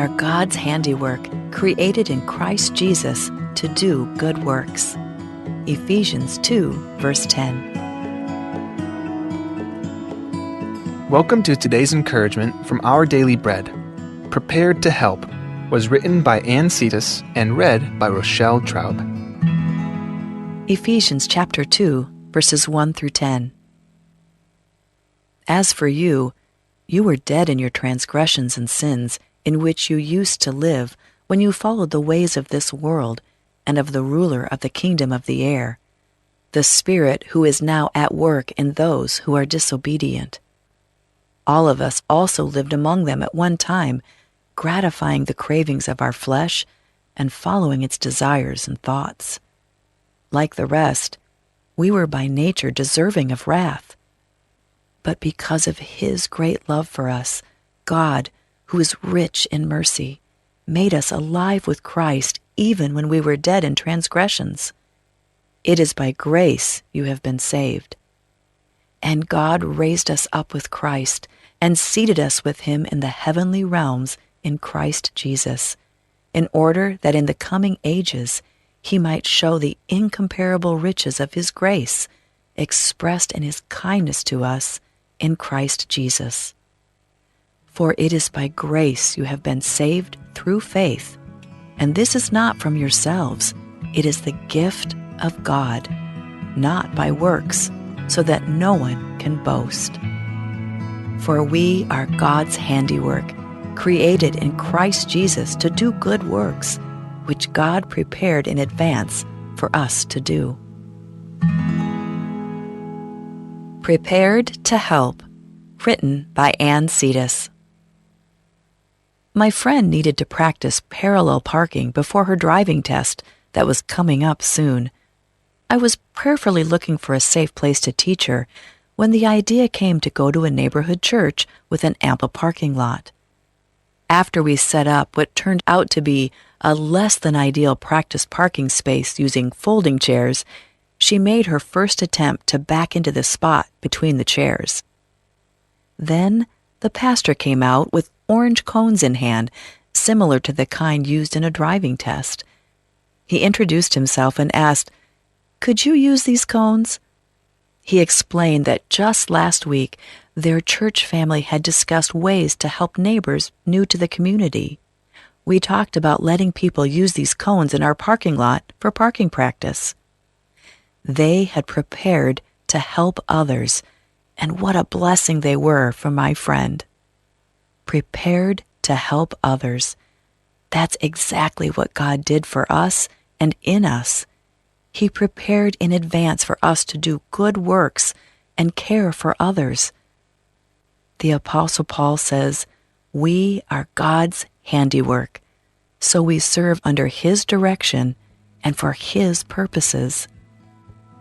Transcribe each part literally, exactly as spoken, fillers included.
God's handiwork, created in Christ Jesus to do good works. Ephesians two, verse ten. Welcome to today's encouragement from Our Daily Bread. Prepared to Help was written by Anne Cetas and read by Rochelle Traub. Ephesians chapter two, verses one through ten. As for you, you were dead in your transgressions and sins, in which you used to live when you followed the ways of this world and of the ruler of the kingdom of the air, the Spirit who is now at work in those who are disobedient. All of us also lived among them at one time, gratifying the cravings of our flesh and following its desires and thoughts. Like the rest, we were by nature deserving of wrath. But because of his great love for us, God, who is rich in mercy, made us alive with Christ even when we were dead in transgressions. It is by grace you have been saved. And God raised us up with Christ and seated us with him in the heavenly realms in Christ Jesus, in order that in the coming ages he might show the incomparable riches of his grace expressed in his kindness to us in Christ Jesus. For it is by grace you have been saved through faith, and this is not from yourselves, it is the gift of God, not by works, so that no one can boast. For we are God's handiwork, created in Christ Jesus to do good works, which God prepared in advance for us to do. Prepared to Help, written by Anne Cetas. My friend needed to practice parallel parking before her driving test that was coming up soon. I was prayerfully looking for a safe place to teach her when the idea came to go to a neighborhood church with an ample parking lot. After we set up what turned out to be a less than ideal practice parking space using folding chairs, she made her first attempt to back into the spot between the chairs. Then the pastor came out with orange cones in hand, similar to the kind used in a driving test. He introduced himself and asked, "Could you use these cones?" He explained that just last week, their church family had discussed ways to help neighbors new to the community. We talked about letting people use these cones in our parking lot for parking practice. They had prepared to help others, and what a blessing they were for my friend. Prepared to help others. That's exactly what God did for us and in us. He prepared in advance for us to do good works and care for others. The Apostle Paul says, "We are God's handiwork, so we serve under his direction and for his purposes."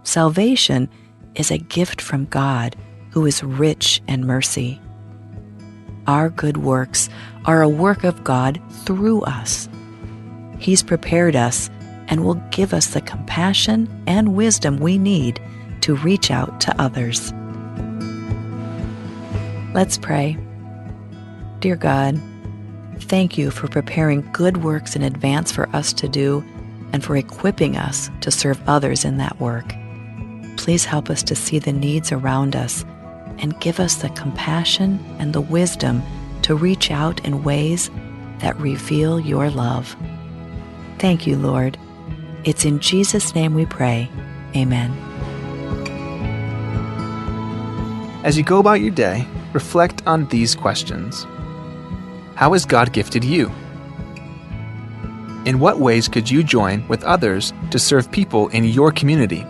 Salvation is a gift from God who is rich in mercy. Our good works are a work of God through us. He's prepared us and will give us the compassion and wisdom we need to reach out to others. Let's pray. Dear God, thank you for preparing good works in advance for us to do and for equipping us to serve others in that work. Please help us to see the needs around us and give us the compassion and the wisdom to reach out in ways that reveal your love. Thank you, Lord. It's in Jesus' name we pray. Amen. As you go about your day, reflect on these questions. How has God gifted you? In what ways could you join with others to serve people in your community?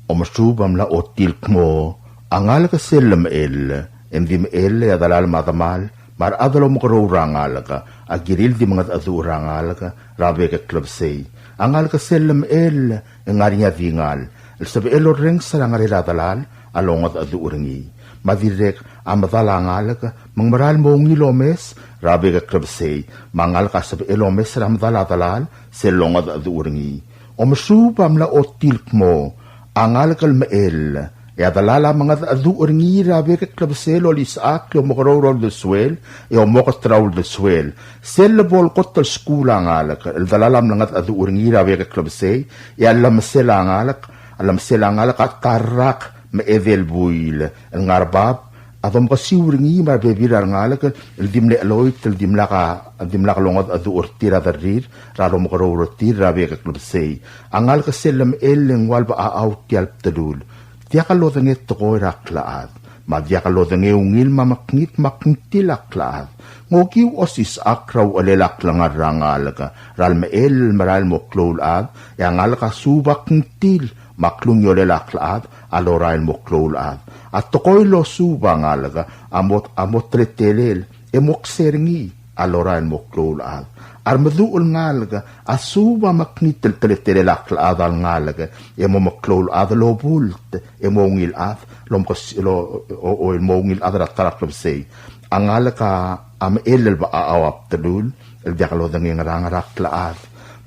Omesuub a mla ochotii el kmo a ngalek sel lemechell, e ng di mechell e a delal me a demal, me a rechad el omekeroul er a ngalek, a kirir el di mengedecheduch er a ngalek er a bek el klebesei. A ngalek sel lemechell e ng ngar er ngii a dingal el sebechel orrenges er a ngerel a delal a longedecheduch er ngii. Me a dirrek a medal a ngalek me ng meral mo ungil omes er a bek el klebesei, me a ngalek a sebechel omes er a medal a delal sel longedecheduch er ngii. Omesuub a mla ochotii el kmo a ngalek el mechell e a delal a mengedecheduch er ngii er a bek el klebesei el olisechakl e omekeroul er a uldesuel e omoket er a uldesuel. Sel lebo el kot el skuul a ngalek el delal a mlengedecheduch er ngii er a bek el klebesei e a llemesel a ngalek, a llemesel a ngalek a ta el rak me a edei el buil el ngar er a bab a domkesiu er ngii me a rebebil er a rengalek el di mle cheloit el dimlak a, dimlak longedecheduch er tir a derrir er a lomekeroul er tir er a bek el klebesei. A ngalek sel lemechell e ng ua le bechachau tia el bdelul. Diak lodengei tekoi er a klechad, me a diak lodengei ungil me a mekngit me a kngtil a klechad. Ng okiu osisechakl er a uchelel a klengar er a ngalek er a lemechell el merael el mo klou el chad, e a ngalek a suub a kngtil me a klungiolel a klechad a lorael el mo klou el chad. A tekoi el losuub a ngalek a mo, a mo teletelel e mo kser ngii a lorael el mo klou el chad. A remeduch el ngalek a suub a mekngit el teletelel a klechad a lengalek e mo meklou el chad el obult e mo ungil chad el omkes-, el o-, o-, o-, el mo ungil chad er a ta er a klebesei. A ngalek a mechell el bechachau a bdelul el diak lodengei ngerang er a klechad.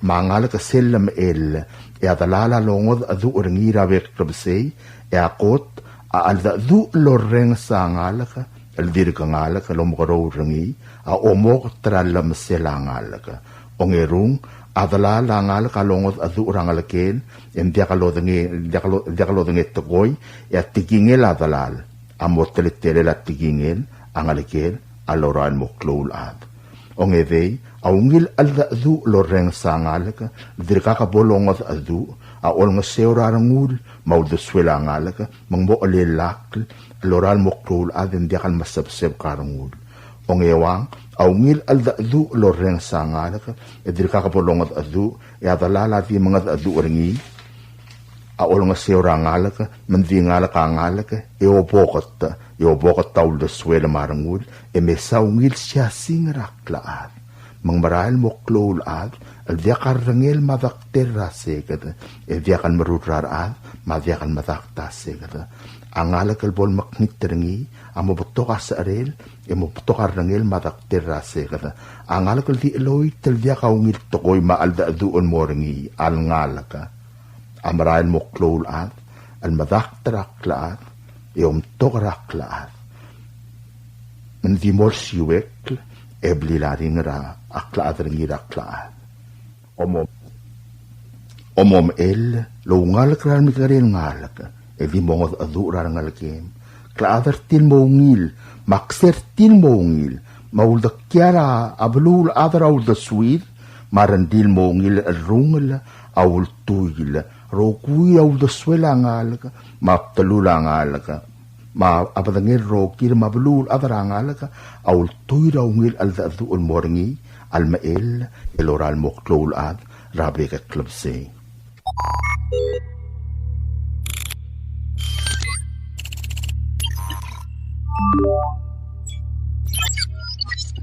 Me a ngalek sel lemechell e a delal a longedecheduch er ngii er a bek el klebesei e a kot a cheldecheduch el lorrenges a ngalek el dirk ngalek el omekeroul er ngii a omoket er a llemesel a ngalek. Ongerung, a delal a ngalek a longedecheduch er a ngelekel e ng diak lodengei, diak lo-, diak lodengei tekoi e a tekingel a delal a mo teletelel a tekingel a ngelekel a lorael el mo klou el chad. Ongedei, a ungil cheldecheduch el lorrenges a ngalek el dirkak bo longedecheduch a olengeseu er a rengul me a uldesuel a ngalek me ng mo chelellakl el lorael el mo klou el chad e ng diak el mesebsebek a rengul. Ongeuang, a ungil cheldecheduch el lorrenges a ngalek e dirkak bo longedecheduch e a delal a di mengedecheduch er ngii a olengeseu er a ngalek me ng di ngalek a ngalek e oboket, e oboket a uldesuel me a rengul e mesa ungil siasing er a klechad. Me ng merael el mo klou el chad el diak a rrengel me a dektel er a seked, e diak el merur er a rechad me a diak el medakt a seked. A ngalek el bo lemekngit er ngii a mo betok a secherel e mo betok a rrengel me a dektel er a seked. A ngalek el di cheloit el diak a ungil tekoi me a cheldecheduch el mo er ngii a lengalek a merael el mo klou el chad el medakt er a klechad e omtok er a klechad. Me ng di mo olsiuekl e blil a ringel er a klechad er ngii er a klechad. Omo-, omomechell el oungalek er a remekekerei el ngalek e di mongedecheduch er a rengelekem. Klechad er tir el mo ungil me a kser tir el mo ungil me a uldekial a beluulechad er a uldesuir me a rengrir el mo ungil el cherrungel a ultuil. Rokui a uldesuel a ngalek me a bdelul a ngalek me a bedengel rokir me a beluulechad er a ngalek a ultuil er a ungil cheldecheduch el mo er ngii a lemechell el lorael el mo klou el chad er a bek el klebesei.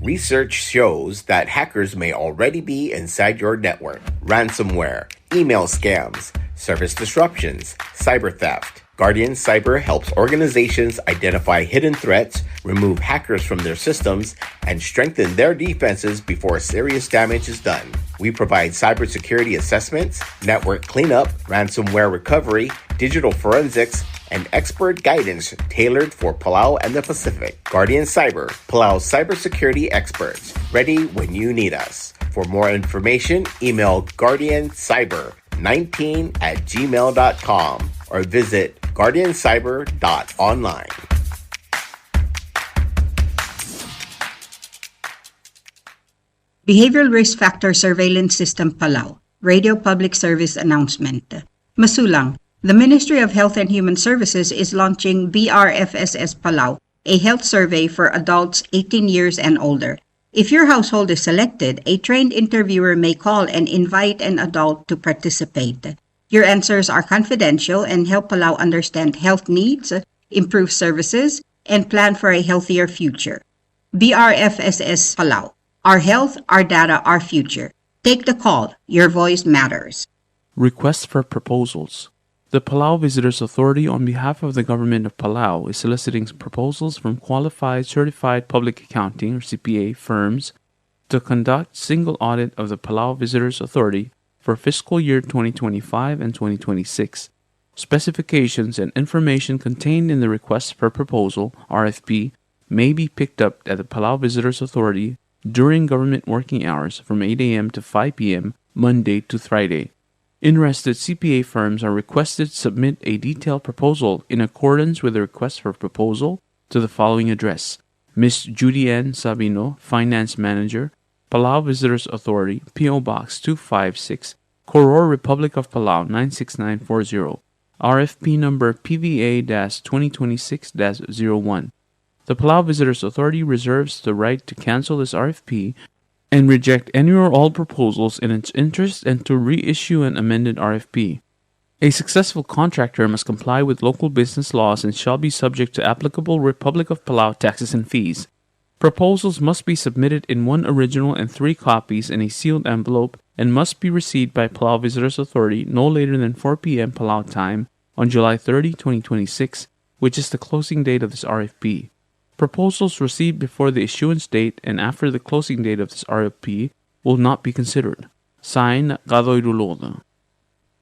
Research shows that hackers may already be inside your network. Ransomware, email scams, service disruptions, cyber theft. Guardian Cyber helps organizations identify hidden threats, remove hackers from their systems, and strengthen their defenses before serious damage is done. We provide cybersecurity assessments, network cleanup, ransomware recovery, digital forensics, and expert guidance tailored for Palau and the Pacific. Guardian Cyber, Palau's cybersecurity experts, ready when you need us. For more information, email guardian cyber nineteen at gmail dot com or visit guardian cyber dot online. Behavioral Risk Factor Surveillance System Palau, Radio Public Service Announcement. Mesulang, the Ministry of Health and Human Services is launching B R F S S Palau, a health survey for adults eighteen years and older. If your household is selected, a trained interviewer may call and invite an adult to participate. Your answers are confidential and help Palau understand health needs, improve services, and plan for a healthier future. B R F S S Palau. Our health, our data, our future. Take the call. Your voice matters. Request for proposals. The Palau Visitors Authority, on behalf of the Government of Palau, is soliciting proposals from qualified certified public accounting, or C P A, firms to conduct single audit of the Palau Visitors Authority for fiscal year twenty twenty-five and twenty twenty-six. Specifications and information contained in the request for proposal, R F P, may be picked up at the Palau Visitors Authority during government working hours from eight a m to five p m, Monday to Friday. Interested C P A firms are requested to submit a detailed proposal in accordance with the request for proposal to the following address: Miss Judy Ann Sabino, Finance Manager, Palau Visitors Authority, P O Box two five six, Koror, Republic of Palau nine six nine four zero, R F P number P V A dash twenty twenty-six dash zero one. The Palau Visitors Authority reserves the right to cancel this R F P and reject any or all proposals in its interest and to reissue an amended R F P. A successful contractor must comply with local business laws and shall be subject to applicable Republic of Palau taxes and fees. Proposals must be submitted in one original and three copies in a sealed envelope and must be received by Palau Visitors Authority no later than four p m Palau time on July thirty, twenty twenty-six, which is the closing date of this R F P. Proposals received before the issuance date and after the closing date of this R F P will not be considered. Signed, Kadoi Ruluked.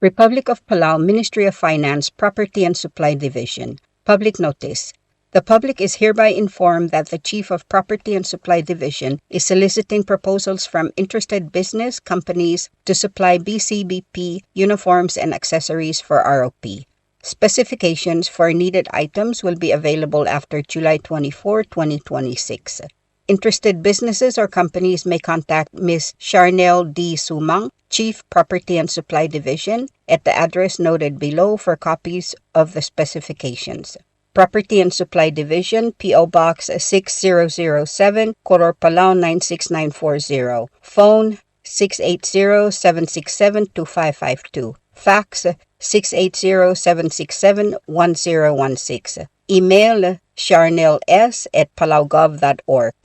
Republic of Palau, Ministry of Finance, Property and Supply Division. Public notice. The public is hereby informed that the Chief of Property and Supply Division is soliciting proposals from interested business companies to supply B C B P uniforms and accessories for R O P. Specifications for needed items will be available after July twenty-four, twenty twenty-six. Interested businesses or companies may contact Miss Charnel D. Sumang, Chief, Property and Supply Division, at the address noted below for copies of the specifications. Property and Supply Division, P O Box six zero zero seven, Koror, Palau nine six nine four zero. Phone six eight zero, seven six seven, two five five two. Fax six eight zero, seven six seven, one zero one six. Email charnels at palaugov dot org.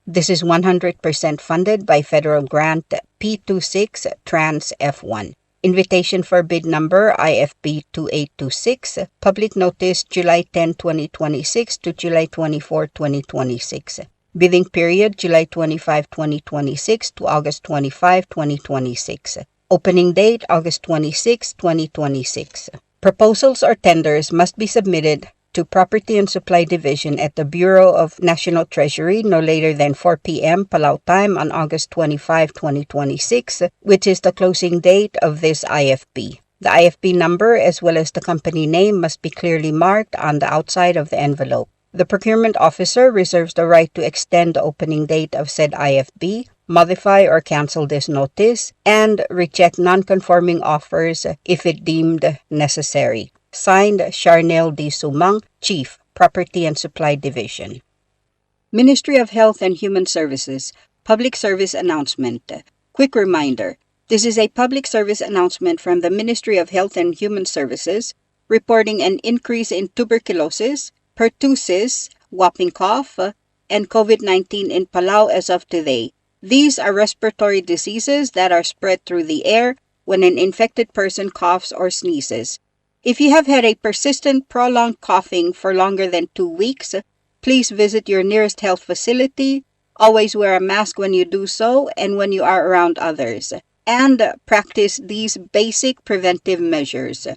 This is one hundred percent funded by federal grant P two six Trans F one. Invitation for bid number I F B two eight two six. Public notice, July ten, twenty twenty-six to July twenty-four, twenty twenty-six. Bidding period, July twenty-five, twenty twenty-six to August twenty-five, twenty twenty-six. Opening date, August twenty-six, twenty twenty-six. Proposals or tenders must be submitted to Property and Supply Division at the Bureau of National Treasury no later than four p.m. Palau time on August twenty-five, twenty twenty-six, which is the closing date of this I F P. The I F P number as well as the company name must be clearly marked on the outside of the envelope. The procurement officer reserves the right to extend the opening date of said I F P, modify or cancel this notice, and reject non-conforming offers if it deemed necessary. Signed, Charnel D. Sumang, Chief, Property and Supply Division. Ministry of Health and Human Services, public service announcement. Quick reminder, this is a public service announcement from the Ministry of Health and Human Services reporting an increase in tuberculosis, pertussis, whooping cough, and COVID nineteen in Palau as of today. These are respiratory diseases that are spread through the air when an infected person coughs or sneezes. If you have had a persistent, prolonged coughing for longer than two weeks, please visit your nearest health facility. Always wear a mask when you do so and when you are around others. And practice these basic preventive measures.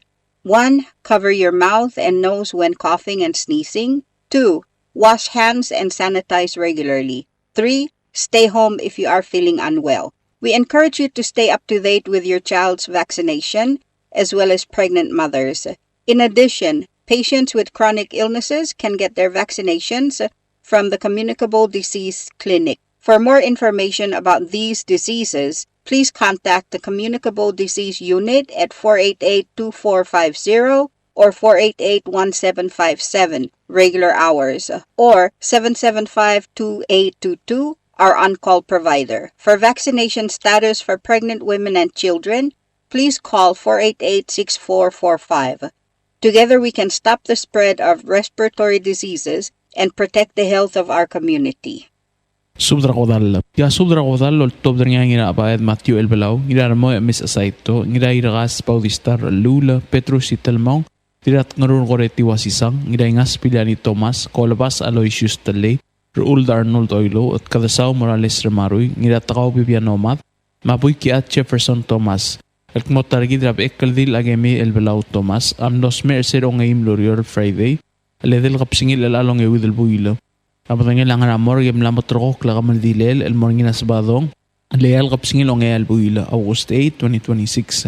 One, cover your mouth and nose when coughing and sneezing. Two, wash hands and sanitize regularly. Three, stay home if you are feeling unwell. We encourage you to stay up to date with your child's vaccination, as well as pregnant mothers. In addition, patients with chronic illnesses can get their vaccinations from the Communicable Disease Clinic. For more information about these diseases, please contact the Communicable Disease Unit at four eight eight two four five zero or four eight eight one seven five seven, regular hours, or seven seven five two eight two two, our on-call provider. For vaccination status for pregnant women and children, please call four eight eight six four four five. Together we can stop the spread of respiratory diseases and protect the health of our community. Subed er a kodall. Tia subed er a kodall el oltobed er ngii a Ngirabaed Matthew Elbelau, Ngirarmoi Miss Asaito, Ngirairekas Bautista Rellul, Petrus Itelmong, Dirratngerur Koreti Wasisang, Ngiraingas Piliani Thomas, Kolebas Aloysius Telei, Rechuld Arnold Oilouch, Kedesau Morales Remarui, Ngiratekau Bibiano Mad, me a Buikiat Jefferson Thomas. el kmo ta er kid er a Bechekeldil a Kemi el Belau Thomas a mlo smecher er se er a ongeim el ureor el Friday el edei el kebesengil er chelecha el ongeuid el buil. A bedengel a ngar er a morgue e mla mo ulterekokl a kemeldilel el mo er ngii er a Sebadong el eai el kebesengil er a ongeai el buil, August eight, twenty twenty-six,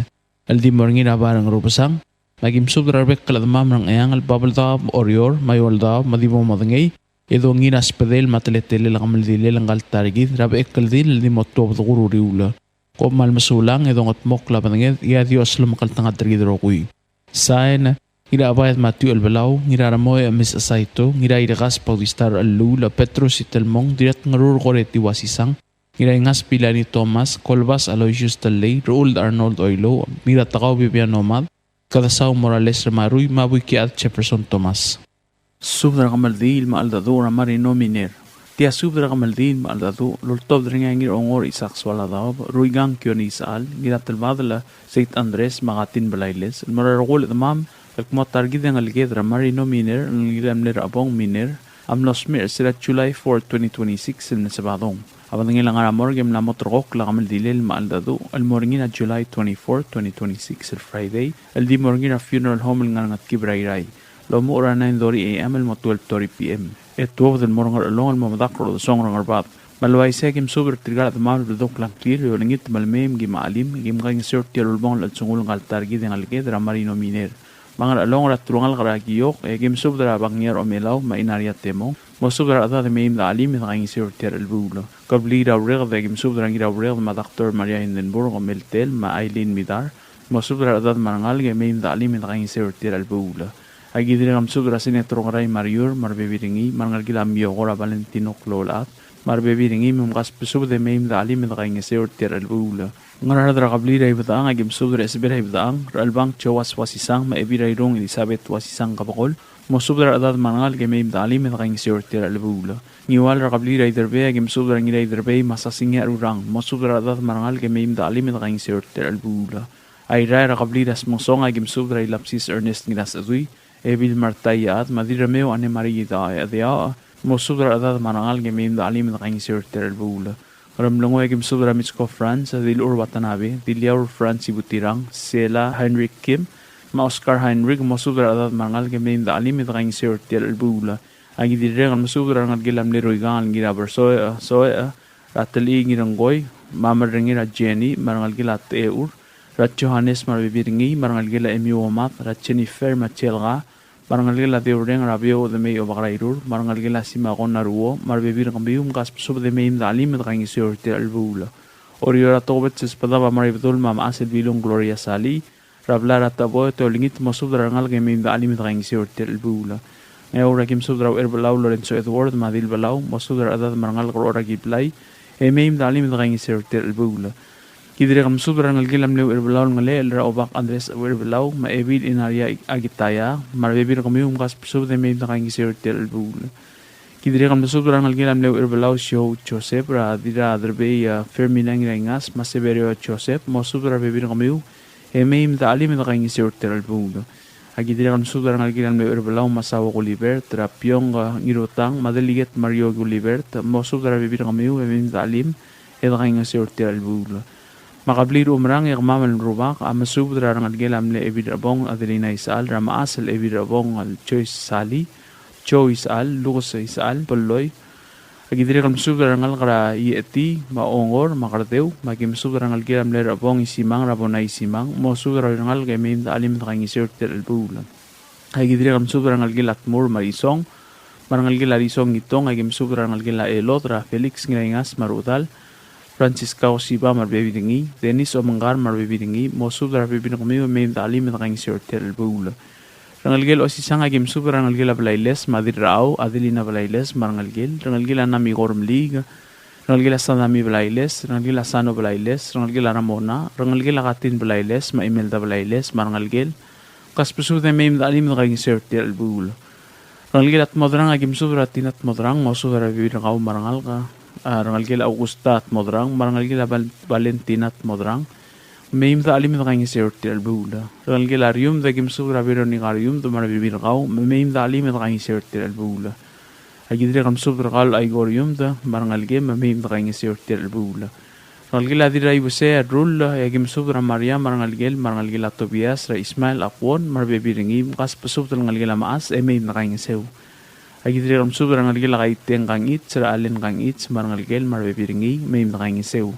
el di mo er ngii er a bar er a Ngerubesang. Me aki mesubed er a rebek el chedemam er a Ngcheangel, Babeldaob, Oreor, me a Eouldaob, me a di bo modengei e dongiil er a sbedel me a teletelel a kemeldilel ngka el ta er kid er a Bechekeldil el di mo tuobed er a Uriul. Kom kmal mesulang e dongetmokl a bedenged, e a Dios lomekngeltengat er kid el rokui. Sain, Ngirachebaed Matthew Elbelau, Ngiraremoi Miss Saito, Ngirairekas Bautista Rechelluul, Petrus Itelmong, Dirratngerur Koreti Wasisang, Ngiraingas Pilani Thomas, Kolbas Aloysius Tellei, Rechuld Arnold Oilouch, Ngiratekau Bibiano Mad, Kedesau Morales Remarui, me a Buikiad Jefferson Thomas. Subed er a kemeldiil me a cheldecheduch er a Marino Miner. Tia subed er a kemeldiil me a cheldecheduch el oltobed er ngii a Ngirongor Isaac Soaladaob, Ruikang Kione Isechal, Ngiratelbadel Saint Andres me a Katin Blailes, el mo er a rokui el chedemam el kmo ta er kid e ngeleked er a Marino Miner el ngilai a mle Rebong Miner a mlo smecher er se er a July four, twenty twenty-six, el mle Sebadong. A bedengel a ngar er a morgue e mla mo ulterekokl a kemeldilel me a cheldecheduch el mo er ngii er a July twenty-four, twenty twenty-six, el Friday, el di mo er ngii er a funeral home el ngar er a Ngetkib er a Irrai. Lomuchel er a nine thirty A M el mo twelve thirty P M. E tuobed el mo er a Ngerchelong el mo medakl er a odesongel er a Ngerbad. Me a le uaisei e aki mesubed er tirka el chedemam el bledokl a ngklir e olengit me le mei me ki mla chelim, e ki mkaingeseu er tia el ulebongel el chelsengul ngka el ta er kid e ngeleked er a Marino Miner. Me a Ngerchelong er a telungalek er a Kiok, e aki mesubed er a Bangiar Omelau me a Inaria Temong, mosubed er a rechedad e mei me de chelim e de kaingeseu er tia el chelebuul. Kebliil er a Ureked, e aki mesubed er a Ngiraureked me a Doctor Maria Hindenburg, Meltel me a Aileen Midar, mosubed er a rechedad me a rengalek e mei me de chelim e de kaingeseu er tia el chelebuul. Aki dirrek el mesubed er a Senator Ngiraimariur me a rebebil er ngii, me a rengelekel a Miokor a Valentino Kloulechad me a rebebil er ngii, me mkasbesubed e mei me de chelim e de kaingeseu er tia el chelebuul. Ngaraard er a kebliil er a Ibedechang, aki mesubed er a Esebel er a Ibedechang, Rechelbang Joas Wasisang me a Ebil er a Irung Elizabeth Wasisang Kebekol, mosubed er a rechedad me a rengalek e mei me de chelim e de kaingeseu er tia el chelebuul. Ngiwal er a kebliil er a Iderbei, aki mesubed er a Ngiraiderbei me a Sasingii Rurang, mosubed er a rechedad me a rengalek e mei me de chelim e de kaingeseu er tia el chelebuul. Airai er a kebliil er a Smengesong, aki mesubed er a Ilapsis Ernest Ngirasechedui, Ebil Martha Iechad me a Dirremeu Anne Marie Idaoch, mosubed er a rechedad me a rengalek e mei me de chelim e de kaingeseu er tia el chelebuul. Ngeremlengui, aki mesubed er a Mitsko Franz, Dilur Watanabe, Diliaur Franz Ibutirang, Sela Heinrich Kim me a Oscar Heinrich, mosubed er a rechedad me a rengalek e mei me de chelim e de kaingeseu er tia el chelebuul. Aki dirrek el mesubed er a rengelekel a mle Ruikang el Ngirabersoech, Soech, er a Telii Ngirengkoi, me a Merrengir a Jenny, me a rengelekel a Techur, er a Johannes me a rebebil er ngii, me a rengelekel a Emiu Omad, er a Jennifer me a Chelga, me a rengelekel a Deureng er a Biou Demei Obak er a Irur, me a rengelekel a Simakon Naruo, me a rebebil er kemiu, mkasbesubed e mei me de chelim e de kaingeseu er tia el chelebuul. Oreor, a tokubets el sbedab a Meraibedul me a mechas el Bilung Gloria Salii, er a blai er a Teboi, e te olengit mosubed er a rengalek e mei me de chelim e de kaingeseu er tia el chelebuul. Ngeaur, aki mesubed er a Ucherbelau Lorenzo Edward me a Dilbelau, mosubed er a rechedad me a rengalek er a Orakiblai e mei me de chelim e de kaingeseu er tia el chelebuul. Ki dirrek el mesubed er a rengelekel a mle Ucherbelau el ngelechel er a Obak Andres Ucherbelau me a Ebil Inaria Akitaya, me a rebebil er kemiu, mkasbesubed e mei me de kaingeseu er tia el chelebuul. Ki dirrek el mesubed er a rengelekel a mle Ucherbelau Siou Joseph, er a Dirraderbei a Fermina Ngiraingas me a Severio Joseph, mosubed er a rebebil er kemiu e mei me de chelim e de kaingeseu er tia el chelebuul. Aki dirrek el mesubed er a rengelekel a mle Ucherbelau Masao Gulibert, er a Piong Ngirutang me a Delegate Mario Gulibert, mosubed er a rebebil er kemiu e mei me de chelim e de kaingeseu er tia el chelebuul. Me a kebliil er a Umerang, e kemam el rubak a mesubed er a rengelekel a mle Ebil er a Bong Adelina Isechal, er a mechas el Ebil er a Bong el Joyce Salii, Joe Isechal, Lucas Isechal, Belloi. Aki dirrek el mesubed er a rengalek er a Iechetii me a Ongor me a Kerdeu, me aki mesubed er a rengelekel a mle Rebong Isimang, er a Bonai Isimang, mosubed er a rengalek e mei me de chelim e de kaingeseu er tia el chelebuul. Aki dirrek el mesubed er a rengelekel a Tmur me a Risong, me a rengelekel a Risong Itong, aki mesubed er a rengelekel a Elod, er a Felix Ngiraingas me a Rudal, Francisca Osiba me a rebebil er ngii, Dennis Omengkar me a rebebil er ngii, mosubed er a rebebil er kemiu e mei me de chelim e de kaingeseu er tia el chelebuul. Rengelekel Osisang, aki mesubed er a rengelekel a Blailes me a Dirrachau, Adelina Blailes me a rengelekel, rengelekel a Nami Kormliik, rengelekel a Sadami Blailes, rengelekel a Sano Blailes, rengelekel a Ramona, rengelekel a Katin Blailes me a Imelda Blailes me a rengelekel, kasbesubed e mei me de chelim e de kaingeseu er tia el chelebuul. Rengelekel a Tmodrang, aki mesubed er a Tina Tmodrang, mosubed er a rebebil er kau me a rengalek, a rengelekel a Augusta Tmodrang me a rengelekel a Val-, Valentina Tmodrang, mei me de chelim e de kaingeseu er tia el chelebuul. Rengelekel a Riumd, aki mesubed er a Veronica Riumd me a rebebil er kau, me mei me de chelim e de kaingeseu er tia el chelebuul. Aki dirrek el mesubed er kau el Aiko Riumd me a rengelekem, me mei me de kaingeseu er tia el chelebuul. Rengelekel a Dirraibusei a Rull, e aki mesubed er a Maria me a rengelekel, me a rengelekel a Tobias, er a Ismael Akuon, me a rebebil er ngii, mkasbesubed el ngelekel a Mechas, e mei me dekaingeseu. Aki dirrek el mesubed er a rengelekel a Kaiteng Kangichi, er a Allen Kangichi, me a rengelekel, me a rebebil er ngii, mei me dekaingeseu.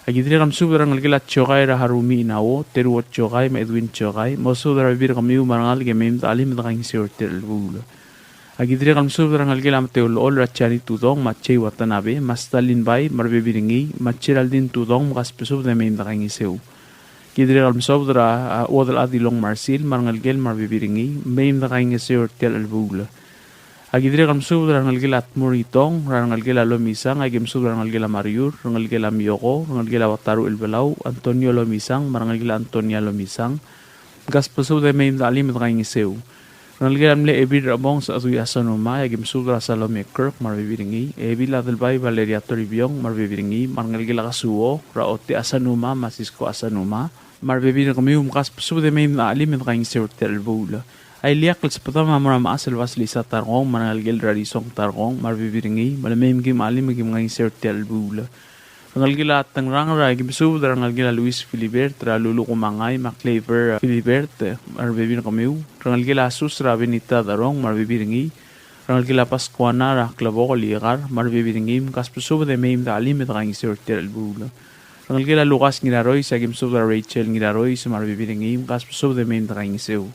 Aki dirrek el mesubed er a rengelekel a Tiokai, er a Harumi Inao, Teruo Tiokai, me a Edwin Tiokai, mosubed er a rebebil er kemiu me a rengalek e mei me dechelim e dekaingeseu er tia el chelebuul. Aki dirrek el mesubed er a rengelekel a Mateo Lool, er a Jani Tudong, me a Jay Watanabe, me a Stalin Bai, me a rebebil er ngii, me a Geraldine Tudong, mkasbesubed e mei me dekaingeseu. Aki dirrek el mesubed er a, a, Uodelchad Ilong Marsil, me a rengelekel, me a rebebil er ngii, mei me dekaingeseu er tia el chelebuul. Aki dirrek el mesubed er a rengelekel a Tmur Itong, er a rengelekel a Lomisang, aki mesubed er a rengelekel a Mariur, rengelekel a Mioko, rengelekel a Wataru Elbelau, Antonio Lomisang, me a rengelekel a Antonia Lomisang, mkasbesubed e mei me dechelim e dekaingeseu. Rengelekel a mle Ebil er a Bong Sadui Asanuma, e aki mesubed er a Salome Kirk, me a rebebil er ngii, Ebil Adelbai Valeria Toribiong, me a rebebil er ngii, me a rengelekel a Kasuo, er a Ote Asanuma, me a Sisko Asanuma, me a rebebil er kemiu, mkasbesubed e mei me dechelim e dekaingeseu er tia el chelebuul. A ileakl el sbedam a mo er a Mechas el Basilisa Tarkong, me a rengelekel er a Risong Tarkong, me a rebebil er ngii, me le mei me kim chelim e kim kaingeseu er tia el chelebuul. Rengelekel a Tengrang, er a ki mesubed er a rengelekel a Luis Filibert, er a Lulu Kumangai, me a Claver Filibert, me a rebebil er kemiu. Rengelekel a Sus, er a Benita Darong, me a rebebil er ngii. Rengelekel a Pascuana, er a Klebokel Ikar, me a rebebil er ngii, mkasbesubed e mei me dechelim e dekaingeseu er tia el chelebuul. Rengelekel a Lukas Ngirarois, e aki mesubed er a Rachel Ngirarois, me a rebebil er ngii, mkasbesubed e mei me dekaingeseu.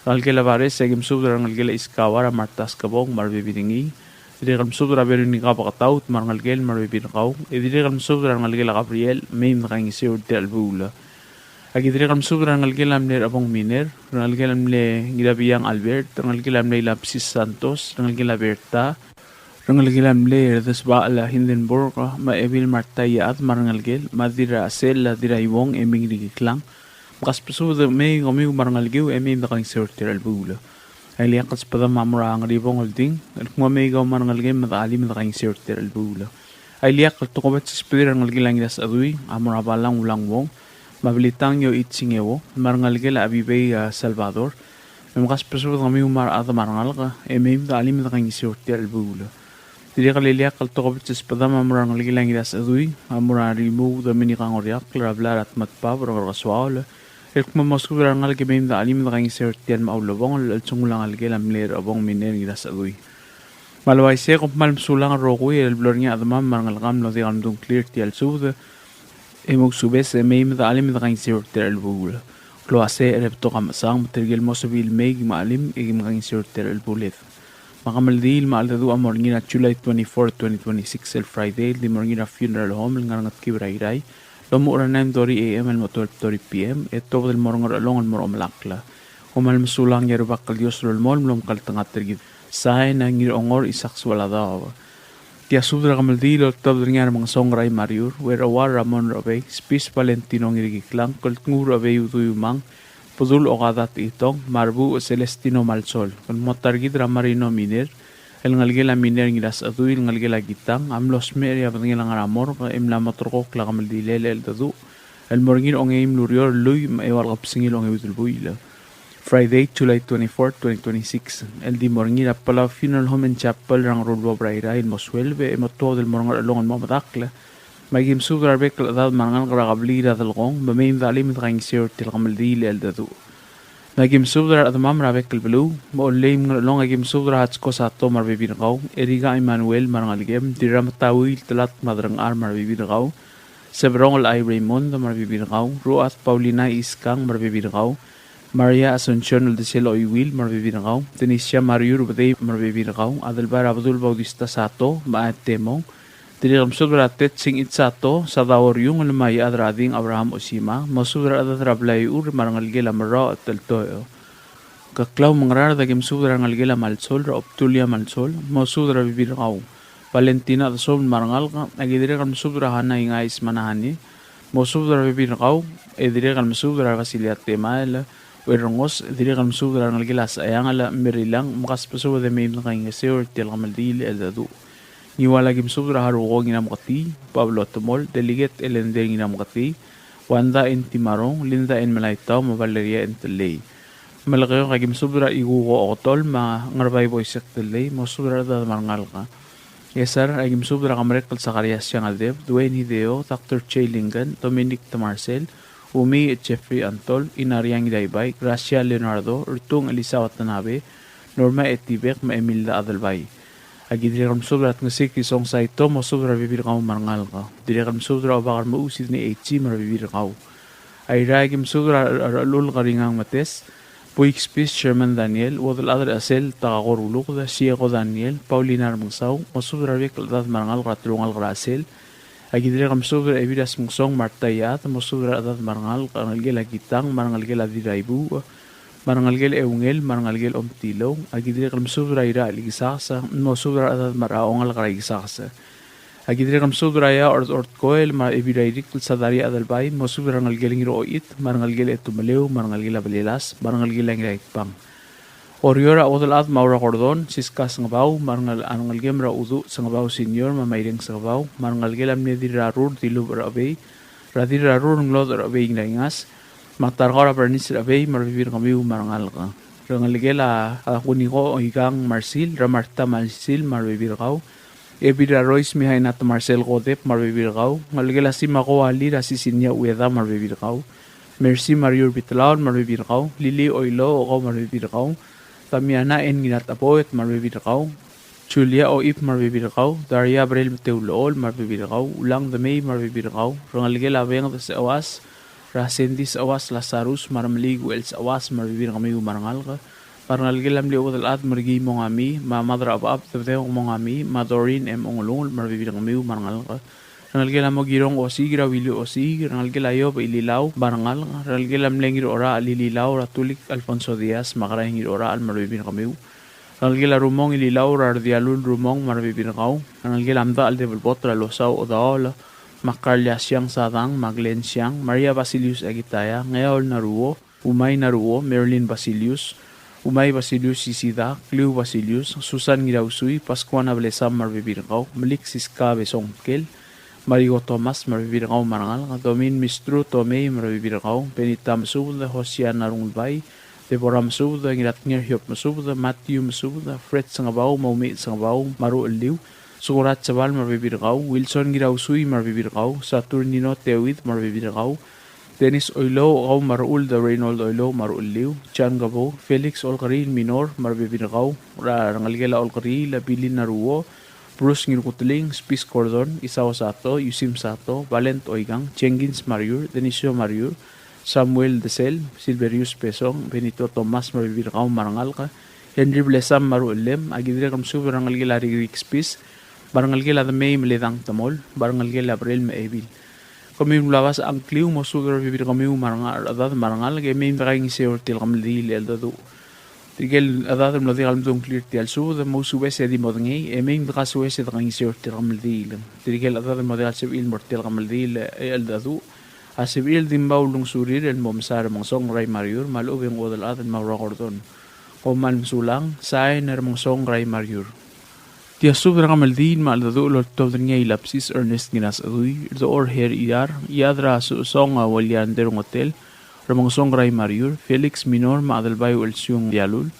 Rengelekel a Bares, e aki mesubed er a rengelekel a Iskawa, er a Marta Skebong, me a rebebil er ngii. Dirrek el mesubed er a Veronica Bakataut, me a rengelekel, me a rebebil er kau. E dirrek el mesubed er a rengelekel a Gabriel, mei me dekaingeseu er tia el chelebuul. Aki dirrek el mesubed er a rengelekel a mle Rebong Miner, rengelekel a mle Ngirabiang Albert, rengelekel a mle Ilapsis Santos, rengelekel a Berta, rengelekel a mle Erdesbachel a Hindenburg, me a Ebil Marta Iechad, me a rengelekel, me a Dirrachesel, a Dirraiuong, e mei me ngii er a Ikiklang. Mkasbesubed e mei kemiu me a rengelekiu, e mei me dekaingeseu er tia el chelebuul. A ileakl el sbedam a mo er a Ngeribong el Ding, el kmo mei kau me a rengelekem me dechelim e dekaingeseu er tia el chelebuul. A ileakl el tokubets el sbedir a rengelekel a Ngirasechedui, a mo er a Balang Ulang Wong, me a Belitang Yoichi Ngeuo, me a rengelekel a Abibei, a, Salvador, me mkasbesubed kemiu me a rechad me a rengalek, e mei me dechelim e dekaingeseu er tia el chelebuul. Dirrek el ileakl el tokubets el sbedam a mo er a rengelekel a Ngirasechedui, a mo er a Rimuu Dominica Ngoriakl, er a blai er a Tmetbab, er a Ngerkesoaol, el kmo mosubed er a rengalek e mei me dechelim e dekaingeseu er tia el mo ulebongel el chengul a ngelekel a mle Rebong Miner Ngirasechedui. Me a le uaisei e kom kmal mesulang el rokui el blo er ngii a chedemam me a rengelekam el mlo diak el mdung a ngklir er tia el subed, e mousubes e mei me dechelim e dekaingeseu er tia el chelebuul. Klou a secher e betok a mechesang, me tirke el mo sebechir el mei, kim chelim e kim kaingeseu er tia el chelebuul. Me a kemeldiil me a cheldecheduch a mo er ngii er a July twenty-four, twenty twenty-six, el Friday, el di mo er ngii er a funeral home el ngar er a Ngetkib er a Irrai, el omuchel er a nine thirty A M el mo twelve thirty P M, e tuobed el mo er a Ngerchelong el mo er a omelakl. Kom kmal mesulang e a Rubak el Dios a lolemolem el omekngeltengat er kid. Sain a Ngirongor Isaac Sualadaob. Tia subed er a kemeldiil el oltobed er ngii a Remengesong Rai Mariur, Uerauar Ramon Robei, Spis Valentino Ngirkiklang, Keltnguul Robei Udui Umang, Bedul Okada Techitong, me a Rebuuch Celestino Malsol, el mo ta er kid er a Marino Miner, el ngelekel a Miner Ngirasechedui, el ngelekel a Kitang, a mlo smecher e a bedengel a ngar er a morgue, e mla mo terrekokl a kemeldilel el cheldecheduch el mo er ngii er a ongeim el ureor el lluich me a eua el kebesengil a ongeuid el buil. Friday, July twenty-fourth, twenty twenty-six, el di mo er ngii er a Palau Funeral Home and Chapel er a Ngeruluobel er a Irrai el mo sueleb e mo tuobed el mo er a Ngerchelong el mo medakl. Me aki mesubed er a rebek el chedad me a rengalek er a kebliil er a Delkong, me mei me dechelim e dekaingeseu er tia el kemeldiil el cheldecheduch. Me aki mesubed er a rechedemam er a bek el beluu, me a Ollei me a Ngerchelong, aki mesubed er a Hatsko Sato me a rebebil er kau, Erika Emmanuel me a rengelekem, Dirrametauil Telatk me a Derengchar me a rebebil er kau, Seberongel Ai Raymond me a rebebil er kau, Ruat Paulina Iskang me a rebebil er kau, Maria Asuncion Eldesel Oiuil me a rebebil er kau, Denisia Mariur Bedei me a rebebil er kau, Adelbai er a Bedul Bautista Sato me a Temong, Dirrek el mesubed er a Tetsing Itsato, Sadao Riungel me a Iechad er a Ding Abraham Osima, mosubed er a rechedad er a blai er a Ur me a rengelekel a Merrao Teltoeo. Keklau me a Ngaraard, aki mesubed er a rengelekel a Malsol, er a Obdulia Malsol, mosubed er a rebebil er kau. Valentina Desom me a rengalek, aki dirrek el mesubed er a Hana Ingais me a Nahani, mosubed er a rebebil er kau, e dirrek el mesubed er a Basilia Temael, Uerrengos, dirrek el mesubed er a rengelekel a Secheangel, Merilang, mkasbesubed e mei me dekaingeseu er tia el kemeldiil el cheldecheduch. Ngiwal, aki mesubed er a Haruko Ngirameketii, Pablo Temol, Delegate Elender Ngirameketii, Wanda N. Timarong, Linda N. Melaitau, me a Valeria N. Tellei. Melekeok, aki mesubed er a Ikuko Oketol me a Ngerbai Boisek Tellei, mosubed er a rechedad me a rengalek. Ngchesar, aki mesubed er a Kemerekl Zacharias Siangeldeb, Dwayne Hideo, Doctor Jay Lincoln, Dominic Temarsel, Umi Jeffrey Antol, Inaria Ngiraibai, Gracia Leonardo, Rtung Elisa Watanabe, Norma Etibek, me a Emilda Adelbai. Aki dirrek el mesubed er a Tngesik Risong Saito, mosubed er a rebebil er kau me a rengalek. Dirrek el mesubed er a Obak er a Mechuu Sidney H. me a rebebil er kau. Airai, aki mesubed er a Rechululk Ringang Metes, Buik Spis Sherman Daniel, Uodelchad er a Chesel Takako Ruluked, Sieko Daniel, Paulina Remengesau, mosubed er a rebek el chedad me a rengalek er a telungalek er a Chesel. Aki dirrek el mesubed er a Ebil er a Smengsong Marta Iad, mosubed er a rechedad me a rengalek, rengelekel a Kitang, me a rengelekel a Diraibuuch, me a rengelekel a Eungel, me a rengelekel a Omtilou. Aki dirrek el mesubed er a Irachel Ikesakes, mosubed er a rechedad me a rengalek er a Ikesakes. Aki dirrek el mesubed er a Ia Ord-, Ordkoel, me a Ebil er a Irikl Sadaria Adelbai, mosubed er a rengelekel a Ngirochit, me a rengelekel a Etumeleu, me a rengelekel a Belelas, me a rengelekel a Ngiraitbang. Oreor, a Uodelchad Maura Gordon, Siska Sengebau, me a rengel-, a rengelekem er a Uduch Sengebau Senior, me a Maireng Sengebau, me a rengelekel a mle Dirrarur Dilubech er a Chebei, er a Dirrarur Ngelodech er a Chebei Ngiraingas, me a Tarkau er a Bernice er a Chebei, me a rebebil er kemiu me a rengalek. Rengelekel a, a Kuniko Oikang Marsil, er a Marta Marsil, me a rebebil er kau. Ebil er a Rois Mihaina Temarsel Kodep, me a rebebil er kau. Ngelekel a Simako Alii, er a Sisinia Ueda, me a rebebil er kau. Mercy Mariur Bitlaol, me a rebebil er kau. Lili Oilouch, kau me a rebebil er kau. Damiana N. Ngirataboet, me a rebebil er kau. Julia Oib, me a rebebil er kau. Daria Brel Meteulechol, me a rebebil er kau. Ulang Demei, me a rebebil er kau. Rengelekel a Benged Sechewas, er a Sandy Sechewas Lazarus, me a Remeliik Uchel Sechewas, me a rebebil er kemiu me a rengalek. Me a rengelekel a mle Uodelchad Merkii Mongami, me a Mad er a Chebechab Debedebek Mongami, me a Doreen M. Ongelungel, me a rebebil er kemiu me a rengalek. Rengelekel a Mokirong Osiik, er a Willy Osiik, rengelekel a Iob Ililau, me a rengalek. Rengelekel a mle Ngirorachel Ililau, er a Tulik Alfonso Diaz, me a Kerai Ngirorachel, me a rebebil er kemiu. Rengelekel a Rumong Ililau, er a Redialul Rumong, me a rebebil er kau. Rengelekel a Mdachel Debelbot, er a Losau Odaol, me a Karlia Siang Sadang, me a Glenn Siang, Maria Basilius Akitaya, Ngeaol Naruo, Umai Naruo, Marilyn Basilius, Umai Basilius Isida, Kliu Basilius, Susan Ngirausui, Pascuana Blesam, me a rebebil er kau, Melik Siska Besong Tkel, Mariko Thomas, me a rebebil er kau me a rengalek, Domin Mistru Tomei, me a rebebil er kau, Benita Mesubed, Hosiana Rungulbai, Deborah Mesubed, Ngiratnger Hiob Mesubed, Matthew Mesubed, Fred Sengebau, me a Umich Sengebau, me a ruchelliu, Sukurat Sebal, me a rebebil er kau, Wilson Ngirausui, me a rebebil er kau, Saturnino Teuid, me a rebebil er kau, Dennis Oilouch, kau me a Rechuld, Reynold Oilouch me a ruchelliu, John Gabou, Felix Olkeriil Minor me a rebebil er kau, er a rengelekel a Olkeriil, Billy Naruo, Bruce Ngirkuteling, Spis Gordon, Isao Sato, Yusim Sato, Valent Oikang, Jenkins Mariur, Denisio Mariur, Samuel Desel, Silverius Besong, Benito Thomas me a rebebil er kau me a rengalek, Henry Blesam me a ruchellem. Aki dirrek el mesubed er a rengelekel a Rikrik Spis, me a rengelekel a Demei me a Ledang Temol, me a rengelekel a Brel me a Ebil. Kemiu el mla obasech a ngkliu, mosubed er a rebebil er kemiu me a renga-, rechedad me a rengalek e mei me dekaingeseu er tia el kemeldiil el cheldecheduch. Tirke el chedad el mlo diak el mdu a ngklir er tia el subed, mousubes e di modengei, e mei me dekasoes e dekaingeseu er tia el kemeldiil. Tirke el chedad el mlo diak el sebechir el mo er tia el kemeldiil el cheldecheduch, a sebechir el di mo ulengesurir el mo mesa er a Remengesong Rai Mariur, me a lechub e ng chuodel chad el Maura Gordon. Kom kmal mesulang, sain er a Remengesong Rai Mariur. Tia subed er a kemeldiil me a cheldecheduch el oltobed er ngii a Ilabsis Ernest Ngiras Edui, Rdechor Her Irar, Iad er a Sosong a Weliander Ngotel, Remengesong Rai Mariur, Felix Minor me a Adelbai Uchelsiung Dialul,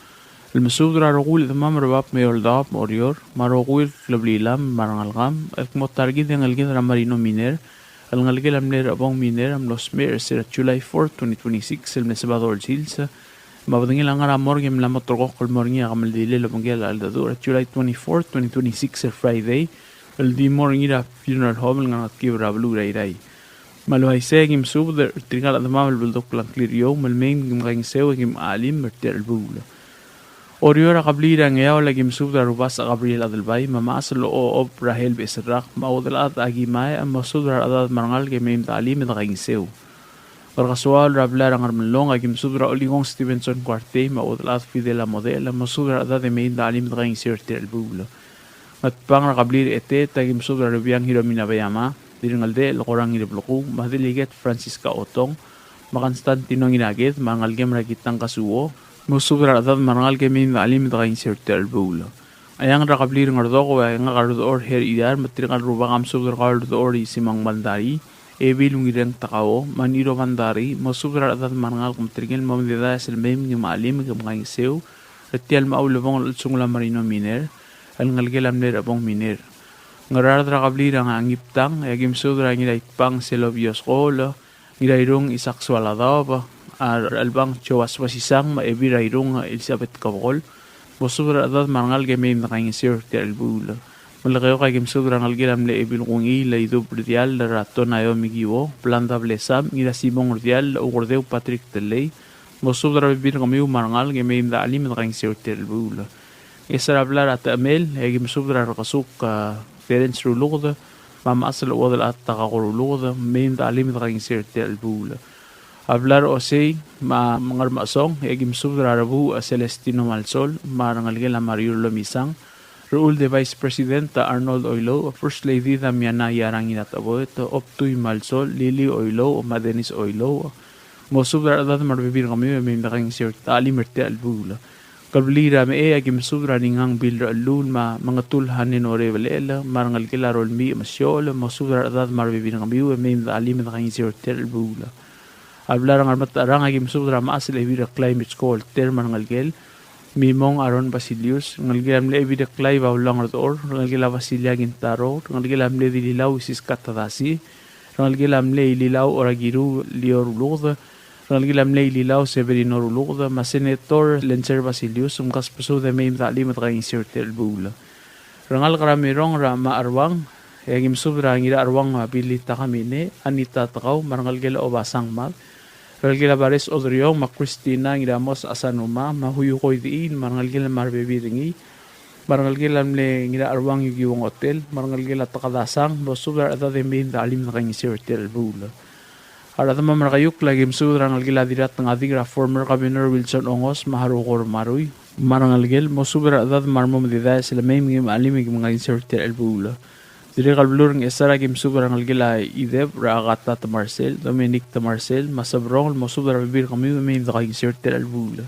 el mesubed er a rokui el chedemam er a bab me a eou el daob me a Oreor, me a rokui el kleblilam me a rengelekam, el kmo ta er kid e ngeleked er a Marino Miner, el ngelekel a mle Rechebong Miner, a mlo smecher er se er a July fourth, twenty twenty-six, el mle Sabado el sils, me a bedengel a ngar er a morgue e mla mo ulterekokl el mo er ngii a kemeldiil el obengkel a cheldecheduch er a July twenty-fourth, twenty twenty-six, el Friday, el di mo er ngii er a funeral home el ngar er a Ngetkib er a beluu er a Irrai. Me a le uaisei e kim subed er tirka el chedemam el beldukl a ngklir er eou, me le mei me kim kaingeseu e kim chelim er tia el chelebuul. Oreor, a kebliil er a Ngeaol, aki mesubed er a Rubasech Gabriel Adelbai, me a Mechas el Ochob Rahel Beserrak, me a Uodelchad Aki Mae, mosubed er a rechedad me a rengalek e mei me de chelim e de kaingeseu. Ngerkesoaol er a blai er a Ngermelong, aki mesubed er a Olikong Stevenson Kuartei, me a Uodelchad Fidel Amodel, mosubed er a rechedad e mei me de chelim e de kaingeseu er tia el chelebuul. Ngatpang er a kebliil er a Etet, aki mesubed er a Rubiang Hiromi Nabeyama, Dirrengeldechel Korang Ngirbleku, me a Delegate Francisca Otong, me a Constantino Ngiraked, me a rengelekem er a Kitang Kasuo, mosubed er a rechedad me a rengalek e mei me de chelim e de kaingeseu er tia el chelebuul. Eanged er a kebliil er a Ngerdoko, e ngak a Rdechor Her Irar, me tirka el rubak a mesubed er kau el Rdechor Isimang Bandari, Ebil Ungireng Takao, me a Niro Bandari, mosubed er a rechedad me a rengalek me tirke el mo mededaes el mei me kim chelim e kim kaingeseu er tia el mo ulebongel el chelsengul a Marino Miner, el ngelekel a mle Rechebong Miner. Ngaraard er a kebliil er a Ngiptang, e aki mesubed er a Ngiraitbang Selobios Kol, Ngirairung Isaac Sualadaob, a Rechelbang Joas Basisang, me a Ebil er a Irung Elizabeth Kebekol, mosubed er a rechedad me a rengalek e mei me dekaingeseu er tia el chelebuul. Melekeok, aki mesubed er a rengelekel a mle Ebil Kungiil Idub Rdiall, er a Tonaio Mikiuo, Blanda Blesam, Ngirasimong Rdiall, Ukerdeu Patrick Tellei, mosubed er a rebebil er kemiu me a rengalek e mei me dechelim e dekaingeseu er tia el chelebuul. Ngchesar a blai er a Techemel, e aki mesubed er a Rekesuk, a, Terence Ruluked, me a mechas el Uodelchad Takako Ruluked, mei me dechelim e dekaingeseu er tia el chelebuul. A blai er a Osei me a Ngermechesong, e aki mesubed er a Rebuuch, a, Celestino Malsol, me a rengelekel a Mariur Lomisang, Rechuld e Vice President a Arnold Oilouch, First Lady Damiana Iyarang Ngiratecheboet, Obtui Malsol, Lily Oilouch, me a Dennis Oilouch, mosubed er a rechedad me a rebebil er kemiu e mei me dekaingeseu er tia el chelebuul. Kebliil er a Mechei, aki mesubed er a Ringang Bill Rechelluul, me a Mengetul Hanen Orebelechel, me a rengelekel a Rolmii Mesiochel, mosubed er a rechedad me a rebebil er kemiu e mei me dechelim e dekaingeseu er tia el chelebuul. A blai er a Ngermetecherang, aki mesubed er a mechas el Ebil er a Klai Mitsko Olter me a rengelekel, Mimong Aaron Basilius, rengelekel a mle Ebil er a Klai Baulang Rdechor, rengelekel a Basilia Kintaro, rengelekel a mle Dililau Siska Tadasi, rengelekel a mle Ililau Orakiru Lior Ruluked, rengelekel a mle Ililau Severino Ruluked, me a Senator Lencer Basilius, mkasbesubed e mei me dechelim e dekaingeseu er tia el chelebuul. Rengalek er a Mirong er a Macheruang, e aki mesubed er a Ngiracheruang, a, Billy Takamine, Anita Tekau, me a rengelekel a Obasang Mad, rengelekel a Bares Odriong, me a Christina Ngiramos Asanuma, me a Huyuko Idechiil, me a rengelekel me a rebebil er ngii, me a rengelekel a mle Ngiracheruang Yukiwo Ngotel, me a rengelekel a Tekadasang, mosubed er a rechedad e mei me dechelim e dekaingeseu er tia el chelebuul. A rechedam er a Keiukl, aki mesubed er a rengelekel a Dirratngadik er a former Governor Wilson Ongos me a Haruko Marui, me a rengelekel, mosubed er a rechedad me a remo medidaes el mei me kim chelim e kim kaingeseu er tia el chelebuul. Dirrek el beluu er a Ngchesar, aki mesubed er a rengelekel a Ideb er a Agata Temarsel, Dominic Temarsel, me a Sebrong, mosubed er a rebebil er kemiu e mei me dekaingeseu er tia el chelebuul.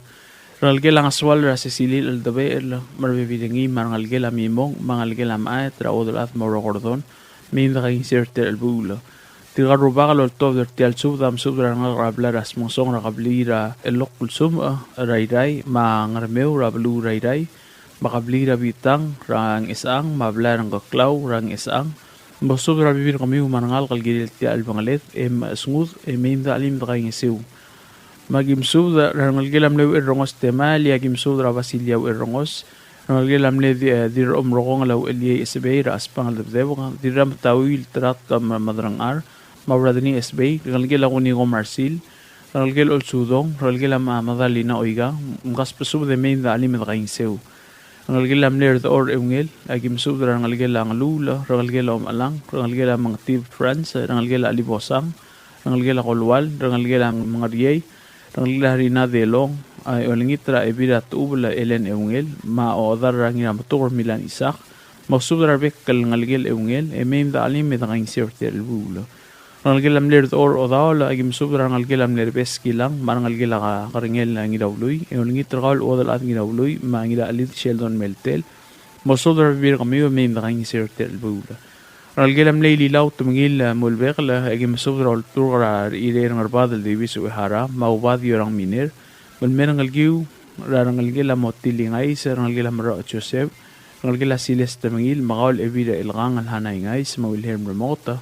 Rengelekel a Ngesual er a Cecily Eldebechel, me a rebebil er ngii, me a rengelekel a Mimong, me a rengelekel a Maet er a Uodelchad me a Ura Gordon, mei me dekaingeseu er tia el chelebuul. Tirka el rubak el oltobed er tia el subed a mesubed er a rengalek er a blai er a Smengesong er a kebliil er a Elokl Sumech er a Irrai, me a Ngermeu er a beluu er a Irrai, me a kebliil er a Bitang er a Ngchesechang, me a blai er a Ngkeklau er a Ngchesechang. Mosubed er a rebebil er kemiu me a rengalek el kirel tia el bengeled e mechesngud e mei me dechelim e dekaingeseu. Me aki mesubed er a rengelekel a mle Uchelrengos Temael, e aki mesubed er a Basilia Uchelrengos, rengelekel a mle Di-, eh, Dirrechomrekongel a Ucheliei Esebei er a Chesbang el Debdebek, Dirrametaui el Teratk me a Maderengchar, me a Bradley Esebei, rengelekel a Kuniko Marsil, rengelekel a Olsudong, rengelekel a Ma-, Madalina Oikang, mkasbesubed e mei me dechelim e dekaingeseu. Rengelekel a mle Rdechor Eungel, aki mesubed er a rengelekel a Ngeluul, rengelekel a Omechelang, rengelekel a Mengetib Franz, rengelekel a Chelibosang, rengelekel a Kolual, rengelekel a Mengeriei, rengelekel a Rina Delong, a, e olengit er a Ebil er a Techubel Ellen Eungel, me a Ochedar er a Ngirametuker Milan Isaac, mosubed er a rebek el ngelekel Eungel, e mei me dechelim e dekaingeseu er tia el chelebuul. Rengelekel a mle Rdechor Odaol, aki mesubed er a rengelekel a mle Rebes Kilang, me a rengelekel a Kerengel Ngiraului, e olengit er kau el Uodelchad Ngiraului, me a Ngirachelid Sheldon Meltel, mosubed er a rebebil er kemiu e mei me dekaingeseu er tia el chelebuul. Rengelekel a mle Ililau Temengil, eh, Mulbekel, eh, aki mesubed er a olturk er a Rechirei er a Ngerbad el Davis Uehara, me a Ubad Yorang Miner, me le mei a rengelekiu er a rengelekel a Motil Ingais, rengelekel a Merroch Joseph, rengelekel a Siles Temengil, me kau el Ebil er a Ilkang el Hana Ingais, me a Wilhelm Remoket,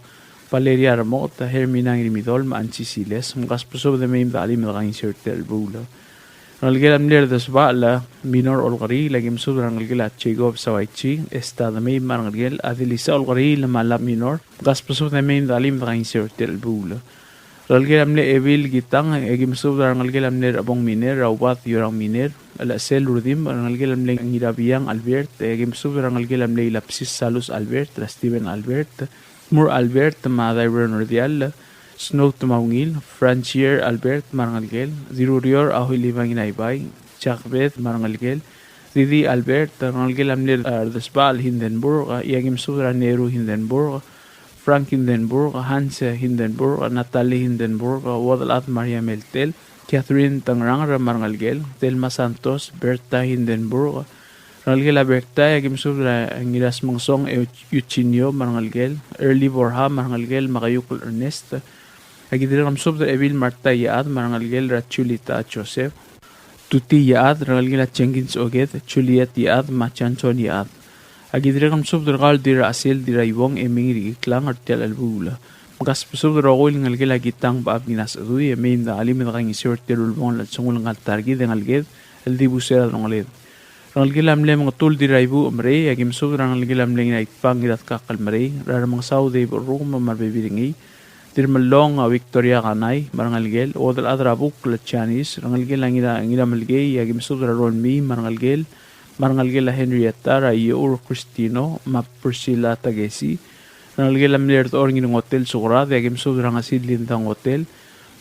Valeria Remoket, Hermina Ngirimidol, me a Ansi Siles, mkasbesubed e mei me dechelim e dekaingeseu er tia el chelebuul. Rengelekel a mle Rdesbachel Minor Olkeriil, aki mesubed er a rengelekel a Jacob Sawaichi, Esta Demei, me a rengelekel a Delisa Olkeriil, me a Lab Minor, mkasbesubed e mei me dechelim e dekaingeseu er tia el chelebuul. Rengelekel a mle Ebil Kitang, aki mesubed er a rengelekel a mle Rebong Miner, er a Ubad Yorang Miner, Chelsel Rudimch, rengelekel a mle Ngirabiang Albert, aki mesubed er a rengelekel a mle Ilabsis Salus Albert, er a Steven Albert, Mur Albert, me a Dairon Rdiall, Snow Temaungil, Franchier Albert, me a rengelekel, Dirurior a Huilibang Inaibai, Jack Beth, me a rengelekel, Didi Albert, rengelekel a mle, eh, Rdesbachel Hindenburg, e aki mesubed er a Neru Hindenburg, Frank Hindenburg, Hans Hindenburg, Natalie Hindenburg, Uodelchad Maria Meltel, Catherine Tengrang, me a rengelekel, Thelma Santos, Berta Hindenburg, rengelekel a Berta, e aki mesubed er a Ngirasmengesong Eu-, Eugenio, me a rengelekel, Early Borja, me a rengelekel, me a Keiukl Ernest. Aki dirrek el mesubed er a Ebil Marta Iechad, me a rengelekel er a Julita Joseph. Tuti Iechad, rengelekel a Jenkins Oked, Juliet Iechad, me a Johnson Iechad. Aki dirrek el mesubed er kau el Dirrachesel Dirraiuong e mei er ngii er a Iklang er tia el chelebuul. Mkasbesubed er a rokui el ngelekel a Kitang Bechab Nginas Edui e mei me de chelim e de kaingeseu er tia el ulebongel el chelsengul ngka el ta er kid e ngeleked el dibus er a delongeled. Rengelekel a mle Mengetul Dirraibuuch Merei, aki mesubed er a rengelekel a mle Ngiraitbang Ngiratkakl Merei, er a Remengesau Dave Orrukem me a rebebil er ngii, Dirremellong a Victoria Kanai me a rengelekel, Uodelchad er a Buk el Janice, rengelekel a Ngira, Ngiramelkei, aki mesubed er a Rolmii me a rengelekel, me a rengelekel a Henrietta, er a Iechur Christino, me a Priscilla Takesi, rengelekel a mle Rdechor Ngirngotel Sukrad, aki mesubed er a Ngesil Linda Ngotel,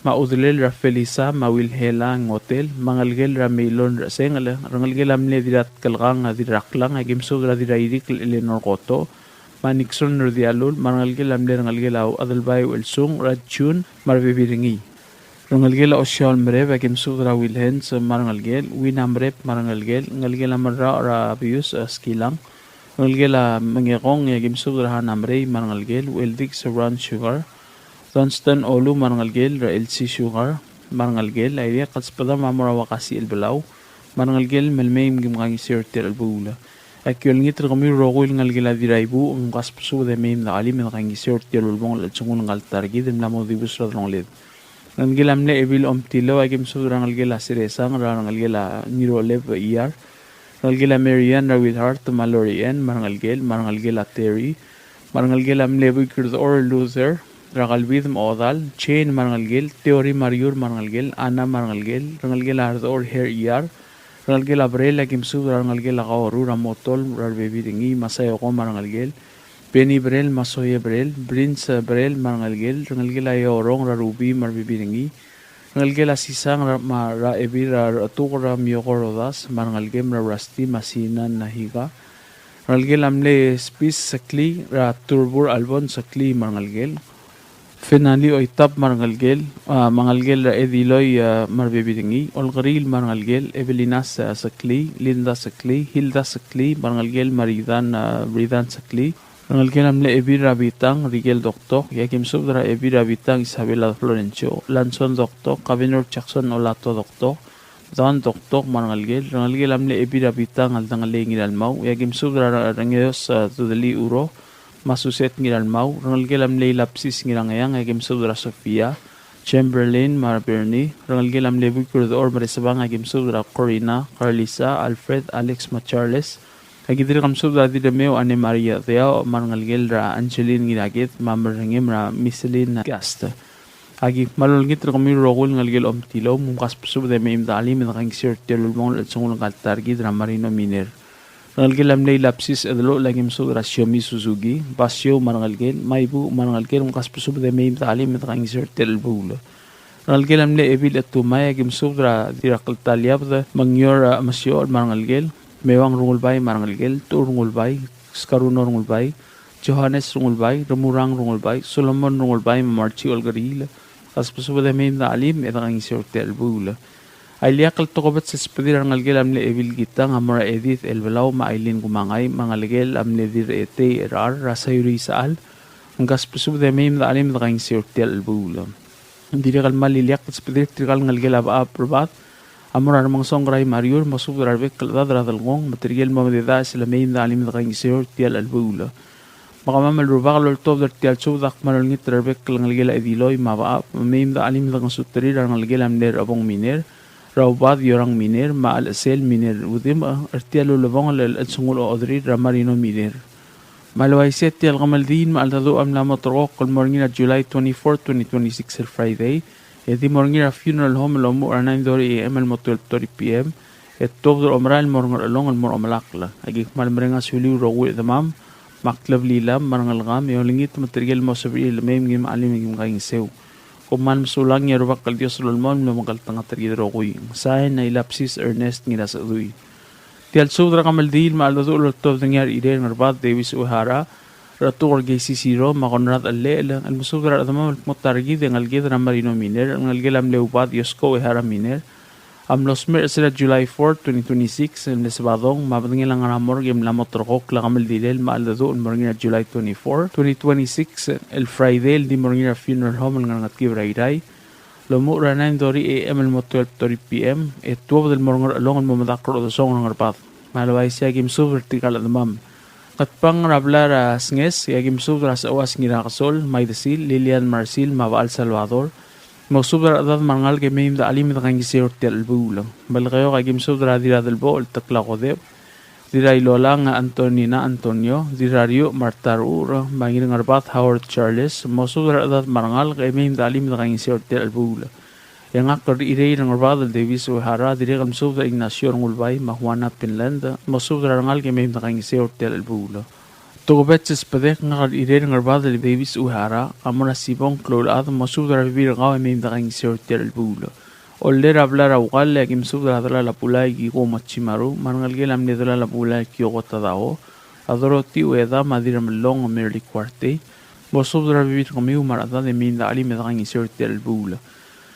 me a Udelel er a Felisa, me a Wilhela Ngotel, me a ngelekel er a Meilon Rechesengel, rengelekel a mle Dirratkelkang, a Dirraklang, aki mesubed er a Dirrairikl Eleanor Koto, me a Nixon Rdialul, me a rengelekel a mle rengelekel a Adelbai Uelsung, er a June, me a rebebil er ngii. Rengelekel a Osiaol Mereb, aki mesubed er a Wilhens, me a rengelekel, Wina Mereb, me a rengelekel, ngelekel a Merrau er a Bius, a Skilang, rengelekel a Mengekong, e aki mesubed er a Hana Merei, me a rengelekel, Ueldix Ron Sugar, Dunstan Olu, me a rengelekel, er a Elsie Sugar, me a rengelekel, a ileakl el sbedam a mo er a Uakasii el Belau, me a rengelekel, me le mei me kim kaingeseu er tia el chelebuul. Aki olengit er kemiu el rokui el ngelekel a Dirraibuuch, me mkasbesubed e mei me de chelim e de kaingeseu er tia el ulebongel el chelsengul ngka el ta er kid el mla mo dibus er a delongeled. Rengelekel a mle Ebil Omtilou, aki mesubed er a rengelekel a Seresang, er a rengelekel a Ngiroleb Iar, rengelekel a Marian, er a Willhart, me a Lori Ann, me a rengelekel, me a rengelekel a Terry, me a rengelekel a mle Buik Rdechor Luther, er a Kalbid me a Odal, Jane me a rengelekel, Teori me a Riur me a rengelekel, Ana me a rengelekel, rengelekel a Rdechor Her Iar, rengelekel a Brel, aki mesubed er a rengelekel a Kaoru, er a Motol, er a rebebil er ngii, Masayoko me a rengelekel, Benny Brel, Masoye Brel, Prince Brel me a rengelekel, rengelekel a Eorong, er a Ruby me a rebebil er ngii, rengelekel a Sisang, er a, me a, er a Ebil, er a Rechetuk, er a Mioko Rodas, me a rengelekem, er a Rusty, me a Sinan Nahiga, rengelekel a mle Spis Sekli, er a Turbur Albon Sekli me a rengelekel, Fenali Oitap me a rengelekel, a, me a ngelekel er a Ediloi, a, me a rebebil er ngii, Olkeriil me a rengelekel, Evelina Se-, Sekli, Linda Sekli, Hilda Sekli me a rengelekel, me a Ridan, a, Ridan Sekli, rengelekel a mle Ebil er a Bitang, Rikel Doktok, e aki mesubed er a Ebil er a Bitang, Isabela Florencio, Lanson Doktok, Kabenor Jackson Olato Doktok, Don Doktok me a rengelekel, rengelekel a mle Ebil er a Bitang, Aldengelei Ngiralmau, e aki mesubed er a Rengeos, a, Dudeli Uro, me a Suset Ngiralmau, rengelekel a mle Ilapsis Ngirangeang, e aki mesubed er a Sofia, Chamberlain, me a Bernie, rengelekel a mle Buik Rdechor Meresebang, e aki mesubed er a Corina, Carlisa, Alfred, Alex, me a Charles, e aki dirrek el mesubed er a Dirremeu Anne Maria Deao, me a rengelekel er a Angeline Ngiraked, me a Merengem er a Micheline Gast. Aki kmal olengit er kemiu el rokui el ngelekel a Omtilou, me mkasbesubed e mei me de chelim e de kaingeseu er tia el ulebongel el chelsengul ngka el ta er kid er a Marino Miner. Rengelekel a mle Ilapsis Edelul, e aki mesubed er a Siomi Suzuki, Basio me a rengelekel, Maibu me a rengelekel, mkasbesubed e mei me de chelim e de kaingeseu er tia el chelebuul. Rengelekel a mle Ebil Etumai, e aki mesubed er a Dirrakltaliabed, Mengior, a, Mesiochel me a rengelekel, Meuang Rengulbai me a rengelekel, Tuchur Rengulbai, Skaruno Rengulbai, Johannes Rengulbai, Remurang Rengulbai, Solomon Rengulbai, me a Marchi Olkeriil, kasbesubed e mei me de chelim e de kaingeseu er tia el chelebuul. A ileakl el tokubets el sbedir a rengelekel a mle Ebil Kitang a mo er a Edith Elbelau me a Aileen Kumangai, me a ngelekel a mle Dirretei Erar, er a Saiuri Isechal, me kasbesubed e mei me de chelim e de kaingeseu er tia el chelebuul. Ng dirrek el kmal ileakl el sbedir tirka el ngelekel a Bechab Rebad a mo er a Remengesong Kerai me a Riur, mosubed er a rebek el chedad er a delengchong, me tirke el mo mededaes e le mei me de chelim e de kaingeseu er tia el chelebuul. Me kemam el rubak el oltobed er tia el subed a kmal olengit er a rebek el ngelekel a Ediloi me a Bechab, me mei me de chelim e de ngesuterir a rengelekel a mle Rechebong Miner, er a Ubad Iorang Miner, me a Alechesel Miner Udimech, er tia el ulebongel el chelsengul a ochederir er a Marino Miner. Me a le uaisei e tia el kemeldiil me a cheldecheduch a mla mo ulterekokl el mo er ngii er a July twenty-four, twenty twenty-six el Friday, e di mo er ngii er a funeral home el omuchel er a nine thirty A M el mo twelve thirty P M, e tuobed er a omerael el mo er a Ngerchelong el mo er a omelakl. Aki kmal mereng a suliu el rokui el chedemam, me a kleblilam, me a rengelekam, e olengit me tirke el mo sebechir el mei me kim chelim me kim kaingeseu. Kom kmal mesulang, e a Rubak el Dios a lolemolem el omekngeltengat er kid el rokui. Sain a Ilapsis Ernest Ngirasechedui. Tia el subed er a kemeldiil me a cheldecheduch el oltobed er ngii a Rechirei er a Ngerbad Davis Uehara, Rechetuker Casey Siro, me a Konrad Chelechel, el mesubed er a rechedemam el kmo ta er kid e ngeleked er a Marino Miner, el ngelekel a mle Ubad Iosko Uehara Miner, a mlo smecher er sel July four, twenty twenty-six, el mle Sebadong, me a bedengel a ngar er a morgue e mla mo ulterekokl a kemeldilel me a cheldecheduch el mo er ngii er a July twenty-four, twenty twenty-six, el Friday, el di mo er ngii er a funeral home el ngar er a Ngetkib er a Irrai, el omuchel er a nine thirty A M el mo twelve thirty P M, e tuobed el mo er a Ngerchelong el mo medakl er a odesongel er a Ngerbad. Me a le uaisei e aki mesubed er tirka el chedemam. Ngatpang er a blai er a Snges, e aki mesubed er a Sechuas Ngirakesol, Maidesil, Lilian Marsil, me a Bechal Salvador. Mosubed er a rechedad me a rengalek e mei me de chelim e de kaingeseu er tia el chelebuul. Melekeok, aki mesubed er a Dirradelbochel Tekla Kodep, Dirrailolang Antonina Antonio, Dirrariuch Marta Ruur, me a Ngirngerbad Howard Charles. Mosubed er a rechedad me a rengalek e mei me de chelim e de kaingeseu er tia el chelebuul. E ngak el Rechirei er a Ngerbad el Davis Uehara, dirrek el mesubed er a Ignacio Rengulbai me a Juana Pinland, mosubed er a rengalek e mei me de kaingeseu er tia el chelebuul. Tokubets el sbedek, ngak el Rechirei er a Ngerbad el Davis Uehara, a mo er a Sibong Kloulechad, mosubed er a rebebil er kau e mei me de kaingeseu er tia el chelebuul. Ollei er a blai er a Ukall, aki mesubed er a delal a Bulai Kiko Machimaru, me a rengelekel a mle delal a Bulai Kioko Tadao, a Dorothy Ueda, me a Dirramellong Merly Kuartei, mosubed er a rebebil er kemiu me a rechedad e mei me de chelim e de kaingeseu er tia el chelebuul.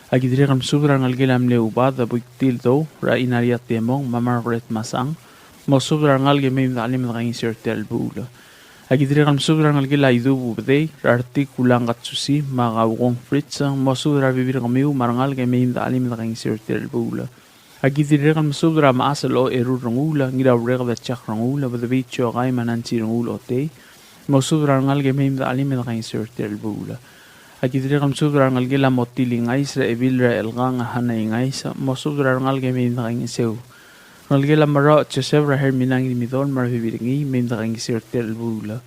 Aki dirrek el mesubed er a rengelekel a mle Ubad, a Buik Tildou, er a Inaria Temong, me a Margaret Masang, mosubed er a rengalek e mei me de chelim e de kaingeseu er tia el chelebuul. Aki dirrek el mesubed er a rengelekel a Idub Ubedei, er a Retik Ulang Katsusi, me a Kaukong Fritz, mosubed er a rebebil er kemiu me a rengalek e mei me de chelim e de kaingeseu er tia el chelebuul. Aki dirrek el mesubed er a Mechas el Ocherur Renguul, Ngiraureked a Jack Renguul, Bedebii Chokai me a Nancy Renguul Otei, mosubed er a rengalek e mei me de chelim e de kaingeseu er tia el chelebuul. Aki dirrek el mesubed er a rengelekel a Motil Ingais, er a Ebil er a Elkang a Hana Ingais, mosubed er a rengalek e mei me de kaingeseu. Rengelekel a Merrauch Joseph, er a Hermina Ngirmidol me a rebebil er ngii, mei me de kaingeseu er tia el chelebuul.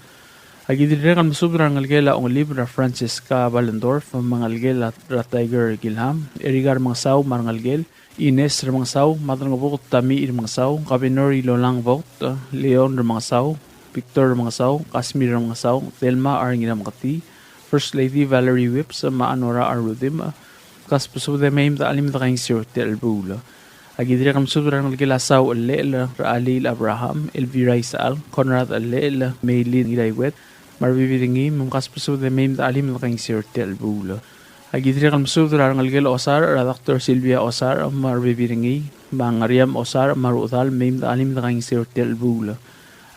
Aki dirrek el mesubed er a rengelekel a Ongelib, er a Francesca Ballendorf, me a rengelekel a, er a Tiger Gilham, Erika Remengesau me a rengelekel, Ines Remengesau, Madrengebuked Tami Remengesau, Governor Ilolang Vogt, Leon Remengesau, Victor Remengesau, Kasmir Remengesau, Thelma R. Ngirameketii, First Lady Valerie Whipps, me a Anora R. Rudimch, kasbesubed e mei me de chelim e de kaingeseu er tia el chelebuul. Aki dirrek el mesubed er a rengelekel a Sau Chelechel, er a Alil Abraham, Elvira Isechal, Conrad Chelechel, Meilin Ngiraiuet, me a rebebil er ngii, me mkasbesubed e mei me de chelim e de kaingeseu er tia el chelebuul. Aki dirrek el mesubed er a rengelekel a Osarch, er a Doctor Sylvia Osarch, me a rebebil er ngii, me a Ngeriam Osarch, me a rechedal, mei me de chelim e de kaingeseu er tia el chelebuul.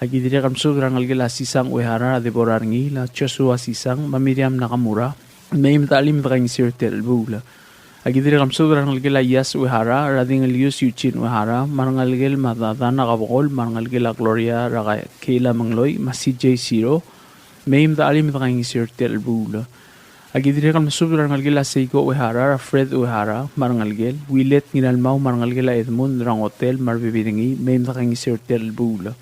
Aki dirrek el mesubed er a rengelekel a Sisang Uehara, er a Deborah Rengiil, Joshua Sisang, me a Miriam Nakamura, mei me de chelim e de kaingeseu er tia el chelebuul. Aki dirrek el mesubed er a rengelekel a Ias Uehara, er a Dingelius Eugene Uehara, me a rengelekel me a Dana Kabekol, me a rengelekel a Gloria, er a Keila Mengloi, me a C J Siro, mei me de chelim e de kaingeseu er tia el chelebuul. Aki dirrek el mesubed er a rengelekel a Seiko Uehara, er a Fred Uehara, me a rengelekel, Willet Ngiralmau, me a rengelekel a Edmund, er a Ngotel, me a rebebil er ngii, mei me de kaingeseu er tia el chelebuul.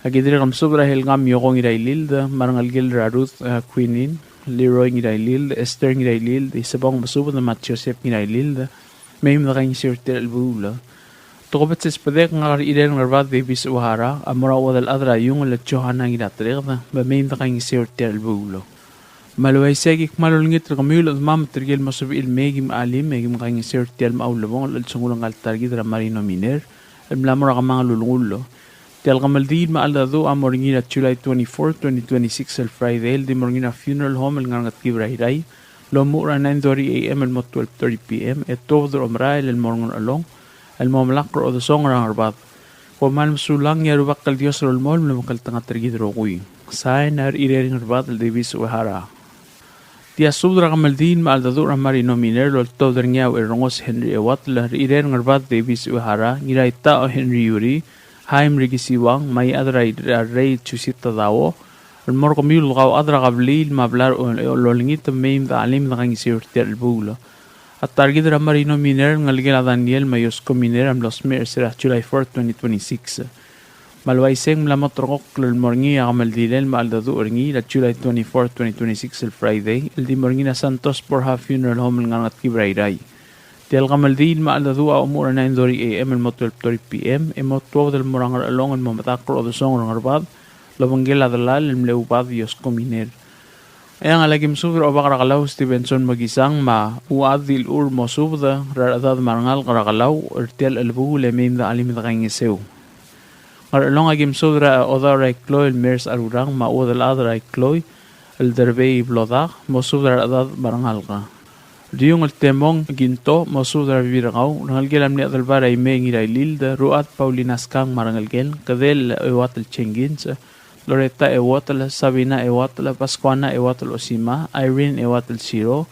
Aki dirrek el mesubed er a Helga Mioko Ngirailild, me a rengelekel er a Ruth, eh, Quinin, Leroy Ngirailild, Esther Ngirailild, Isebong Mesubed, me a Joseph Ngirailild, mei me de kaingeseu er tia el chelebuul. Tokubets el sbedek, ngak el Rechirei er a Ngerbad Davis Uehara, a mo er a chuodel chad er a Iungel el Johanna Ngiratereked, me mei me de kaingeseu er tia el chelebuul. Me a le uaisei e aki kmal olengit er kemiu el chedemam me tirke el mo sebechir el mei e kim chelim e kim kaingeseu er tia el mo ulebongel el chelsengul ngka el ta er kid er a Marino Miner el mla mo er a kemanget el ulengull. Tia el kemeldiil me a cheldecheduch a mo er ngii er a July twenty-four, twenty twenty-six el Friday el di mo er ngii er a funeral home el ngar er a Ngetkib er a Irrai el omuchel er a nine thirty A M el mo twelve thirty P M e tuobed er a omerael el mo er a Ngerchelong el mo melakl er a odesongel er a Ngerbad. Kom kmal mesulang, e a Rubak el Dios a olemolem el omekngeltengat er kid el rokui. Sain a Rechirei er a Ngerbad el Davis Uehara. Tia subed er a kemeldiil me a cheldecheduch er a Marino Miner el oltobed er ngii a Ucherrengos Henry Ewatel, Rechirei er a Ngerbad Davis Uehara, Ngiraitau Henry Yuri, Haim Rikisiwang, me a Iechad er a Rei Jusita Dao, el mo er kemiu el kauchad er a kebliil me a blai er a olengit, mei me de chelim e de kaingeseu er tia el chelebuul. A ta er kid er a Marino Miner, ngelekel a Daniel me a Yosko Miner a mlo smecher er sel July fourth, twenty twenty-six. Me a le uaisei e ng mla mo terrekokl el mo er ngii a kemeldilel me a cheldecheduch er ngii er a July twenty-fourth, twenty twenty-six el Friday, el di mo er ngii er a Santos Borja Funeral Home el ngar er a Ngetkib er a Irrai. Tia el kemeldiil me a cheldecheduch a omuchel er a nine thirty A M el mo twelve thirty P M, e mo tuobed el mo er a Ngerchelong el mo medakl er a odesongel er a Ngerbad el obengkel a delal el mle Ubad Yosko Miner. E a Ngchesar, aki mesubed er a Obak er a Kelau Stevenson Mekisang me a Uchad Dilchur, mosubed er a rechedad me a rengalek er a Kelau er tia el chelebuul e mei me de chelim e de kaingeseu. Ngerchelong, aki mesubed er a Odaol er a Ikloi el Mers Arurang me a Uodelchad er a Ikloi el Derbei Blodak, mosubed er a rechedad me a rengalek. Riung el Temong Kinto, mosubed er a rebebil er kau, rengelekel a mle Chedelbai er a Imei Ngirailild, Ruchad Paulina Skang me a rengelekel, Kedel Ewatel Jenkins, Loretta Ewatel, Sabina Ewatel, Pascuana Ewatel Osima, Irene Ewatel Siro,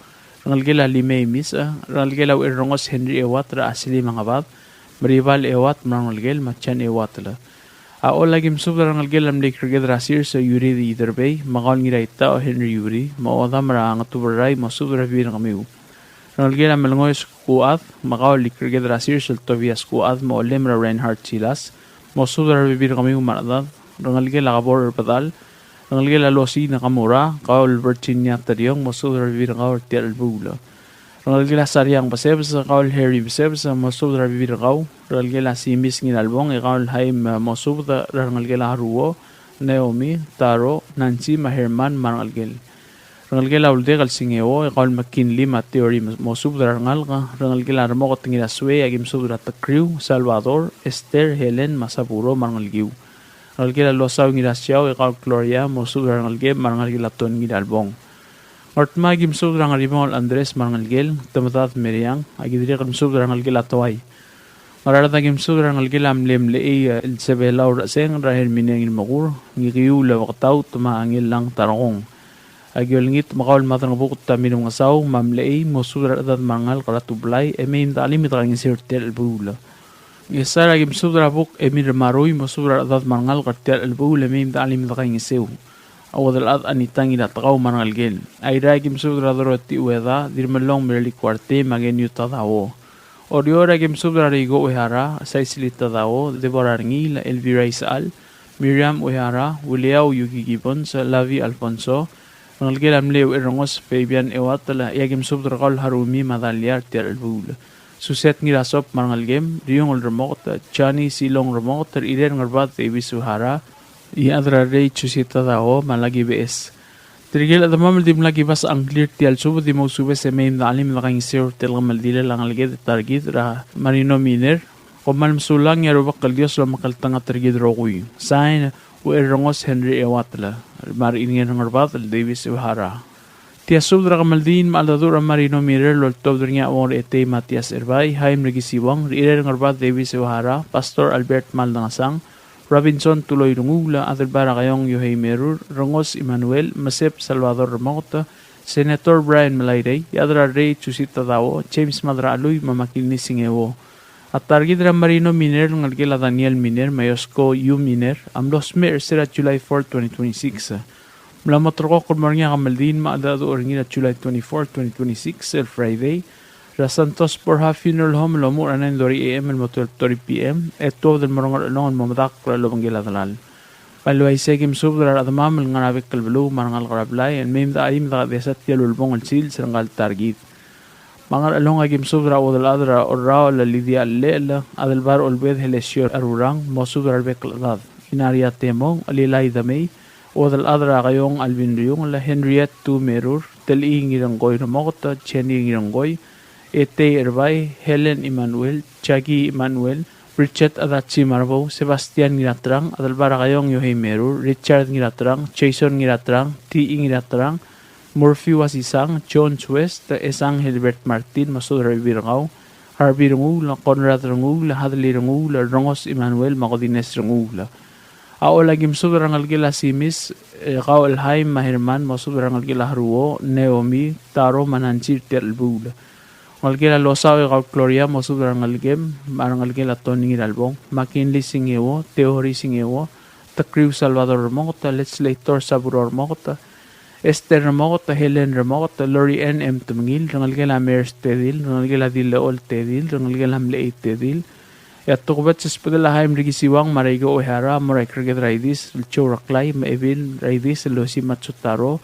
rengelekel a Limei Misech, rengelekel a Ucherrengos Henry Ewatel, Asili Mengabad, Meribal Ewatel me a rengelekel, me a Jan Ewatel. A Ollei a ki mesubed er a rengelekel a mle Ikreked er a Sirs Yuri Iderbei, me kau el Ngiraitau Henry Yuri, me a Odam er a Ngetuberrai, mosubed er a rebebil er kemiu. Rengelekel a Melengoes Kuad, me kau el Ikreked er a Sirs el Tobias Kuad, me a Olem er a Reinhard Silas, mosubed er a rebebil er kemiu me a rechedad. Rengelekel a Kebor Erbedal, rengelekel a Losi Nakamura, kau el Virginia Teriong, mosubed er a rebebil er kau er tia el chelebuul. Rengelekel a Sariang Besebes, kau el Harry Besebes, mosubed er a rebebil er kau. Rengelekel a Simis Ngiralbong, e kau el Haim, mosubed er a rengelekel a Haruo, Naomi, Taro, Nancy, me a Herman, me a rengelekel. Rengelekel a Uldek el Singeo, e kau el McKinley, me a Theory, mosubed er a rengalek. Rengelekel a Remoket Ngirasuei, a ki mesubed er a Tekriu, Salvador, Esther, Helen, me a Saburo, me a rengelekiu. Rengelekel a Losau Ngirasiau, e kau el Gloria, mosubed er a rengelekem, me a rengelekel a Ton Ngiralbong. Ngardmau a ki mesubed er a Ngeribongel Andres me a rengelekel, Temedad Meriang, a ki dirrek el mesubed er a rengelekel a Toai. Ngaraard a ki mesubed er a rengelekel a mle Mlechei el Sebelau er a Cheseng er a Hermine Ngirmekur, Ngikiu el Beketaut me a Ngilang Tarkong. A ki olengit me kau el Maderangebuked Tamirem Ngesau me a Mlechei, mosubed er a rechedad me a rengalek er a Tublai, e mei me dechelim e dekaingeseu er tia el chelebuul. Ngchesar a ki mesubed er a Buk Emil Remarui, mosubed er a rechedad me a rengalek er tia el chelebuul, e mei me dechelim e dekaingeseu. A Uodelchad Anita Ngiratekau me a rengelekel. Airai a ki mesubed er a Dorothy Ueda, Dirmelong Merly Kuartei, me a Keniu Tadao. Oreor a ki mesubed er a Reiko Uehara, Saisili Tadao, Deborah Rengiil, Elvira Isechal, Miriam Uehara, Uleau Yuki Gibbons, Lavi Alfonso, rengelekel a mle Ucherrengos Fabian Euatel, e a ki mesubed er kau el Harumi me a Dalia er tia el chelebuul. Suset Ngirasop me a rengelekem, Riungel Remoket, Johnny Silong Remoket, er Irei er Ngerbad Davis Uehara, Iechad er a Rei Jusita Dao, me a Laki Beches. Tirke el chedemam el dimlak kibasech a ngklir er tia el subed, di mousubes e mei me dechelim e dekaingeseu er tia el kemeldilel a ngeleked e ta er kid er a Marino Miner. Kom kmal mesulang, e a Rubak el Dios a lomekngeltengat er kid el rokui. Sain, Ucherrengos Henry Euatel, me a Reingel er Ngerbad el Davis Uehara. Tia subed er a kemeldiil me a cheldecheduch er a Marino Miner el oltobed er ngii a Uong er a Etei Matias Erbai, Haim Rekisiuang, er Irei er Ngerbad Davis Uehara, Pastor Albert Maldangesang, Robinson Tuloi Renguul, Adelbai er a Kaiong Yohei Merur, Rengos Emmanuel, Mesep Salvador Remoket, Senator Brian Melairei, Iechad er a Rei Jusita Dao, James Madrachelui, me a Makilni Singeo. A ta er kid er a Marino Miner el ngelekel a Daniel Miner me a Yosko Yu Miner a mlo smecher er se er a July four, twenty twenty-six. Mla mo terrekokl el mo er ngii a kemeldiil me a cheldecheduch er ngii er a July twenty-four, twenty twenty-six, el Friday, er a Santos Borja Funeral Home el omuchel er a nine thirty A M el mo twelve thirty P M, e tuobed el mo er a Ngerchelong el mo medakl er a lobengkel a delal. Me a le uaisei e ki mesubed er a rechedemam el ngar er a bek el beluu me a rengalek er a blai el mei me dechelim e dekadesia tia el ulebongel el sils er ngka el ta er kid. Me a Ngerchelong a ki mesubed er a chuodel chad er a Orraol el Lydia Llechel, Adelbai er a Olbed Helesio Arurang, mosubed er a rebek el chedad. Inaria Temong, Lilai Demei, chuodel chad er a Kaiong Alvin Riungel, Henriette Tu Merur, Telii Ngirengkoi Remoket, Jenny Ngirengkoi, Etei Erbai, Helen Emmanuel, Jackie Emmanuel, Bridget Adachi Marbou, Sebastian Ngiraterang, Adelbai er a Kaiong Yohei Merur, Richard Ngiraterang, Jason Ngiraterang, T E Ngiraterang, Murphy Wasisang, Jones West, Esang Hilbert Martin, mosubed er a rebebil er kau, Harvey Renguul, Conrad Renguul, Hadley Renguul, Rengos Emmanuel, me a Godines Renguul. A Ollei a ki mesubed er a rengelekel a Simis, e kau el Haim me a Herman, mosubed er a rengelekel a Haruo, Naomi, Taro, me a Nancy er tia el chelebuul. Ngelekel a Losau e kau el Gloria, mosubed er a rengelekem, me a rengelekel a Tony Ngiralbong, McKinley Singeo, Theory Singeo, Tekriu Salvador Remoket, Legislator Saburo Remoket, Esther Remoket, Helen Remoket, Lori Ann M. Temengil, rengelekel a Mers Tedil, rengelekel a Dileol Tedil, rengelekel a Mlechei Tedil. E a tokubets el subedel a Haim Rikisiwang me a Reiko Uehara, mo er a Ikreked er a Idis el Joe Reklai, me a Ebil er a Idis el Osi Matsutaro,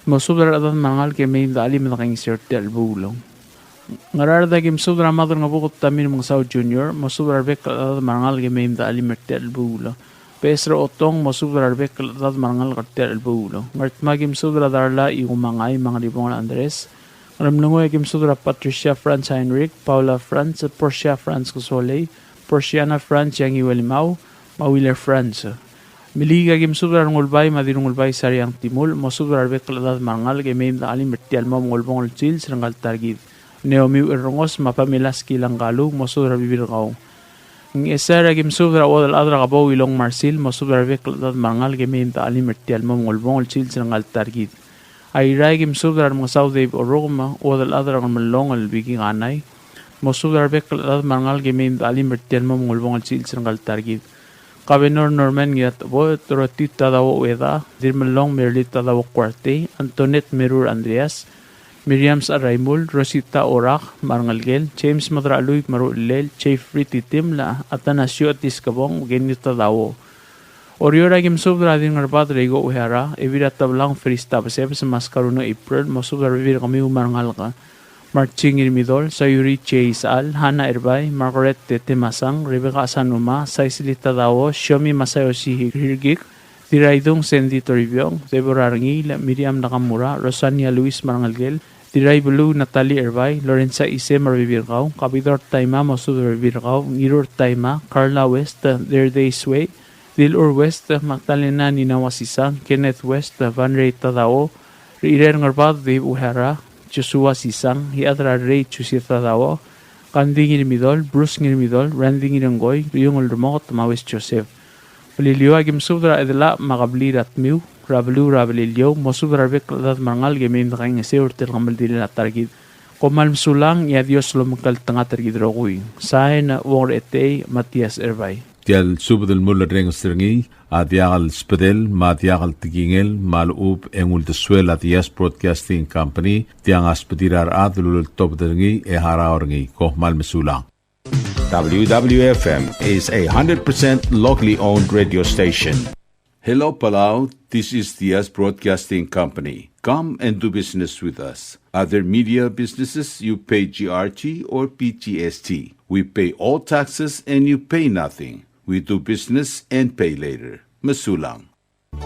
mosubed er a rechedad me a rengalek e mei me dechelim e dekaingeseu er tia el chelebuul. Ngaraard a ki mesubed er a Madrengebuked Tamir Mengesau Junior, mosubed er a rebek el chedad me a rengalek e mei me dechelim er tia el chelebuul. Beches er a Otong, mosubed er a rebek el chedad me a rengalek er tia el chelebuul. Ngardmau a ki mesubed er a Darla Ikumangai me a Ngeribongel Andres. Ngeremlengui a ki mesubed er a Patricia Franz Heinrich, Paula Franz, Portia Franz Kesolei, Portiana Franz Yangiuelimau, me a Willer Franz. Imeliik a ki mesubed er a Rengulbai me a Dirrengulbai Sariang Timul, mosubed er a rebek el chedad me a rengalek e mei me dechelim er tia el mo mengulebongel el sils er ngka el ta er kid. Naomi Ucherrengos me a Pamela Skilang Kalu, mosubed er a rebebil er kau. Ngchesar a ki mesubed er a chuodel chad er a Kebou Ilong Marsil, mosubed er a rebek el chedad me a rengalek e mei me dechelim er tia el mo mengulebongel el sils er ngka el ta er kid. Airai a ki mesubed er a Remengesau Dave Orrukem, chuodel chad er a Ngermelong el Biki Kanai, mosubed er a rebek el chedad me a rengalek e mei me dechelim er tia el mo mengulebongel el sils er ngka el ta er kid. Kabenor Norman Ngiratecheboet, Dorothy Tadao Ueda, Dirmellong Merly Tadao Kuartei, Antoinette Merur Andreas, Miriam Saraimul, Rosita Orak, me a rengelekel, James Madrachelui me a ruchellel, Jeffrey Titiml, Atanasio Atiskebong, Kenny Tadao. Oreor a ki mesubed er a Dirrengerbad Reiko Uehara, Evira Tablang Ferista Besebes, me a Skarunong April, mosubed er a rebebil er kemiu me a rengalek. Marching Irmidol, Sayuri Chase Al, Hannah Erbai, Margaret Tetemasang, Rebecca Asanuma, Saisili Tadao, Shiomi Masayoshi Hirgik, Diraidung Sandy Toribiong, Deborah Rengiil, Miriam Nakamura, Rosania Luis me a rengelekel, Diraibeluu Natalie Erbai, Lorenza Ise me a rebebil er kau, Kabidor Taima, mosubed er a rebebil er kau, Ngirur Taima, Carla West, Derdei Sue, Dilur West, Magdalena Ninawa Sisang, Kenneth West, Van Rey Tadao, Irerngerbad Dave Uehara, Joshua Sisang, Iechad er a Rey Josie Tadao, Kandi Ngirmidol, Bruce Ngirmidol, Randy Ngirengkoi, Riungel Remoket, me a West Joseph. Beliliou a ki mesubed er a Edelach me a kebliil er a Tmiu, er a beluu er a Beliliou, mosubed er a rebek el chedad me a rengalek e mei me dekaingeseu er tia el kemeldilel a ta er kid. Kom kmal mesulang, e a Dios lomekngeltengat er kid rokui. Sain, Uong er a Etei, Matias Erbai. Tia el subed el mulerrenges er ngii a diak el sbedel me a diak el tekingel me a lechub e ng uldesuel a Diaz Broadcasting Company, tiang a sbedir a rechad el uleltobed er ngii e harau er ngii. Kom kmal mesulang. W W F M is a hundred percent locally owned radio station. Hello, Palau. This is Diaz Broadcasting Company. Come and do business with us. Other media businesses, you pay G R T or P G S T. We pay all taxes and you pay nothing. We do business and pay later. Mesulang.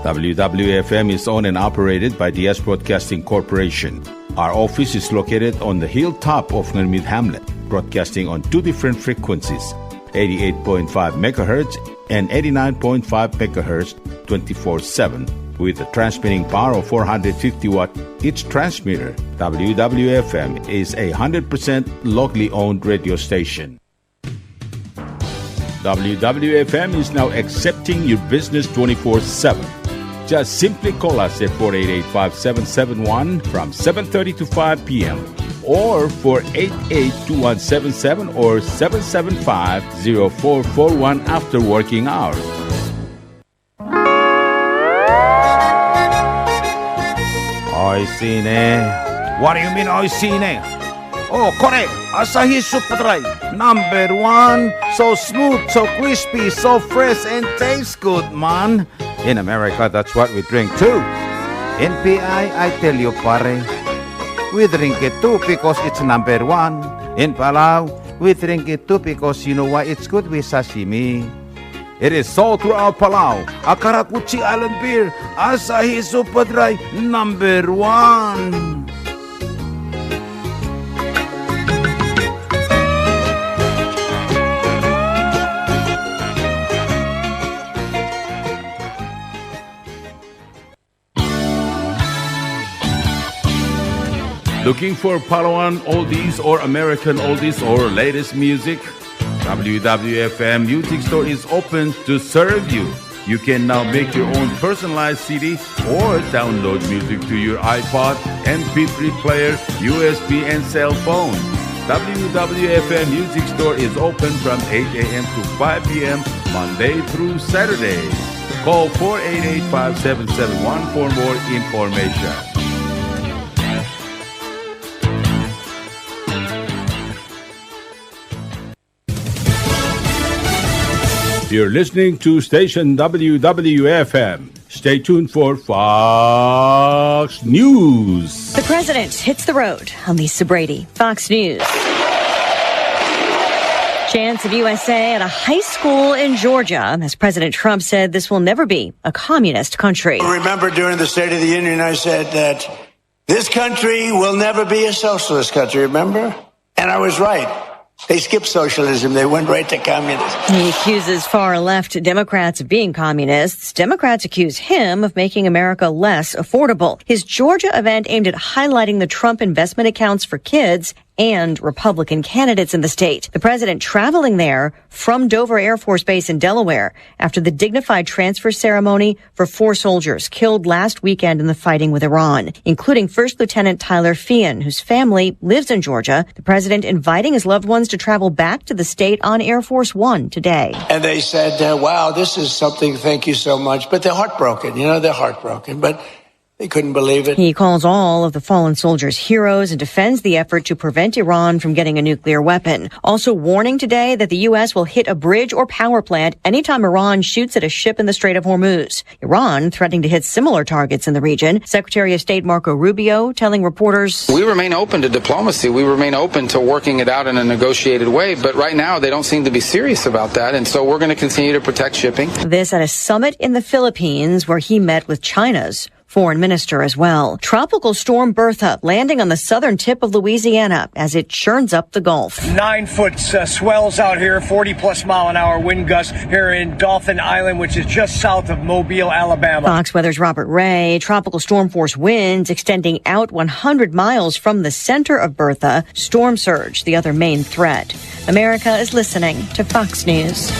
W W F M is owned and operated by Diaz Broadcasting Corporation. Our office is located on the hilltop of Ngermid Hamlet, broadcasting on two different frequencies, eighty-eight point five megahertz and eighty-nine point five megahertz, twenty-four seven, with a transmitting power of four hundred fifty watt each transmitter. W W F M is a hundred percent locally owned radio station. W W F M is now accepting your business twenty-four seven. Just simply call us at four eight eight, five seven seven one from seven thirty to five P M, or four eight eight, two one seven seven or seven seven five, zero four four one after working hours. Oishii ne. What do you mean, oishii ne? Oh, kore, Asahi Super Dry, number one. So smooth, so crispy, so fresh, and tastes good, man. In America, that's what we drink too. In P I, I tell you, pare, we drink it too because it's number one. In Palau, we drink it too because you know why? It's good with sashimi. It is sold throughout Palau. A karakuchi island beer, Asahi Super Dry, number one. Looking for Palauan oldies or American oldies or latest music? W W F M Music Store is open to serve you. You can now make your own personalized C D or download music to your iPod, M P three player, U S B, and cell phone. W W F M Music Store is open from eight A M to five P M, Monday through Saturday. Call four eight eight, five seven seven one for more information. You're listening to station W W F M. Stay tuned for Fox News. The president hits the road. I'm Lisa Brady, Fox News. Chants of U S A at a high school in Georgia as President Trump said this will never be a communist country. Remember during the State of the Union, I said that this country will never be a socialist country, remember? And I was right. They skipped socialism. They went right to communism. He accuses far-left Democrats of being communists. Democrats accuse him of making America less affordable. His Georgia event aimed at highlighting the Trump investment accounts for kids and Republican candidates in the state. The president traveling there from Dover Air Force Base in Delaware after the dignified transfer ceremony for four soldiers killed last weekend in the fighting with Iran, including First Lieutenant Tyler Feehan, whose family lives in Georgia. The president inviting his loved ones to travel back to the state on Air Force One today. And they said, uh, "Wow, this is something, thank you so much." But they're heartbroken, you know, they're heartbroken. But they couldn't believe it. He calls all of the fallen soldiers heroes and defends the effort to prevent Iran from getting a nuclear weapon. Also warning today that the U S will hit a bridge or power plant anytime Iran shoots at a ship in the Strait of Hormuz. Iran threatening to hit similar targets in the region. Secretary of State Marco Rubio telling reporters, "We remain open to diplomacy. We remain open to working it out in a negotiated way. But right now, they don't seem to be serious about that. And so we're going to continue to protect shipping." This at a summit in the Philippines where he met with China's foreign minister as well. Tropical Storm Bertha landing on the southern tip of Louisiana as it churns up the Gulf. Nine foot, uh, swells out here, forty plus mile an hour wind gusts here in Dauphin Island, which is just south of Mobile, Alabama. Fox Weather's Robert Ray. Tropical storm force winds extending out one hundred miles from the center of Bertha. Storm surge, the other main threat. America is listening to Fox News.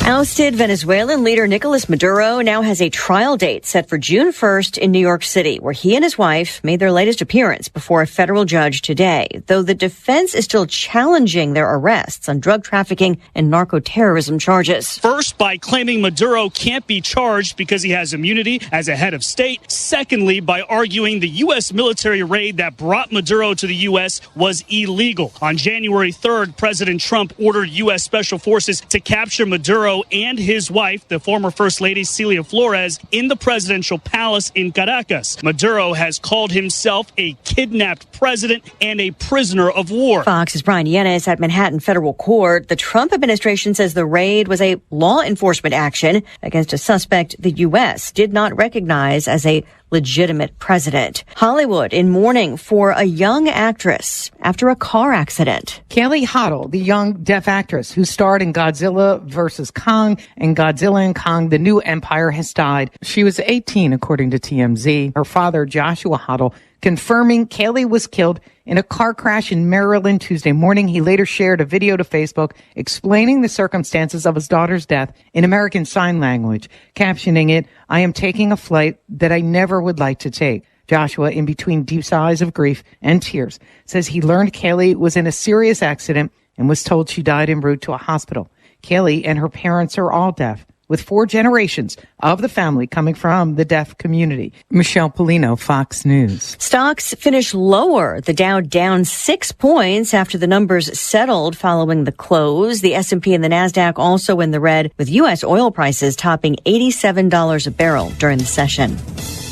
Ousted Venezuelan leader Nicolas Maduro now has a trial date set for June first in New York City, where he and his wife made their latest appearance before a federal judge today, though the defense is still challenging their arrests on drug trafficking and narco-terrorism charges. First, by claiming Maduro can't be charged because he has immunity as a head of state. Secondly, by arguing the U S military raid that brought Maduro to the U S was illegal. On January third, President Trump ordered U S Special Forces to capture Maduro and his wife, the former First Lady Celia Flores, in the presidential palace in Caracas. Maduro has called himself a kidnapped president and a prisoner of war. Fox's Brian Llenas at Manhattan Federal Court. The Trump administration says the raid was a law enforcement action against a suspect the U S did not recognize as a legitimate president. Hollywood in mourning for a young actress after a car accident. Kaylee Hottle, the young deaf actress who starred in Godzilla versus Kong and Godzilla and Kong: The New Empire, has died. She was eighteen, according to T M Z. Her father, Joshua Hottle, confirming Kaylee was killed in a car crash in Maryland Tuesday morning. He later shared a video to Facebook explaining the circumstances of his daughter's death in American Sign Language, captioning it, "I am taking a flight that I never would like to take." Joshua, in between deep sighs of grief and tears, says he learned Kaylee was in a serious accident and was told she died en route to a hospital. Kaylee and her parents are all deaf, with four generations of the family coming from the deaf community. Michelle Pollino, Fox News. Stocks finish lower. The Dow down six points after the numbers settled following the close. The S and P and the Nasdaq also in the red, with U S oil prices topping eighty-seven dollars a barrel during the session.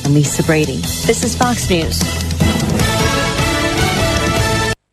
I'm Lisa Brady. This is Fox News.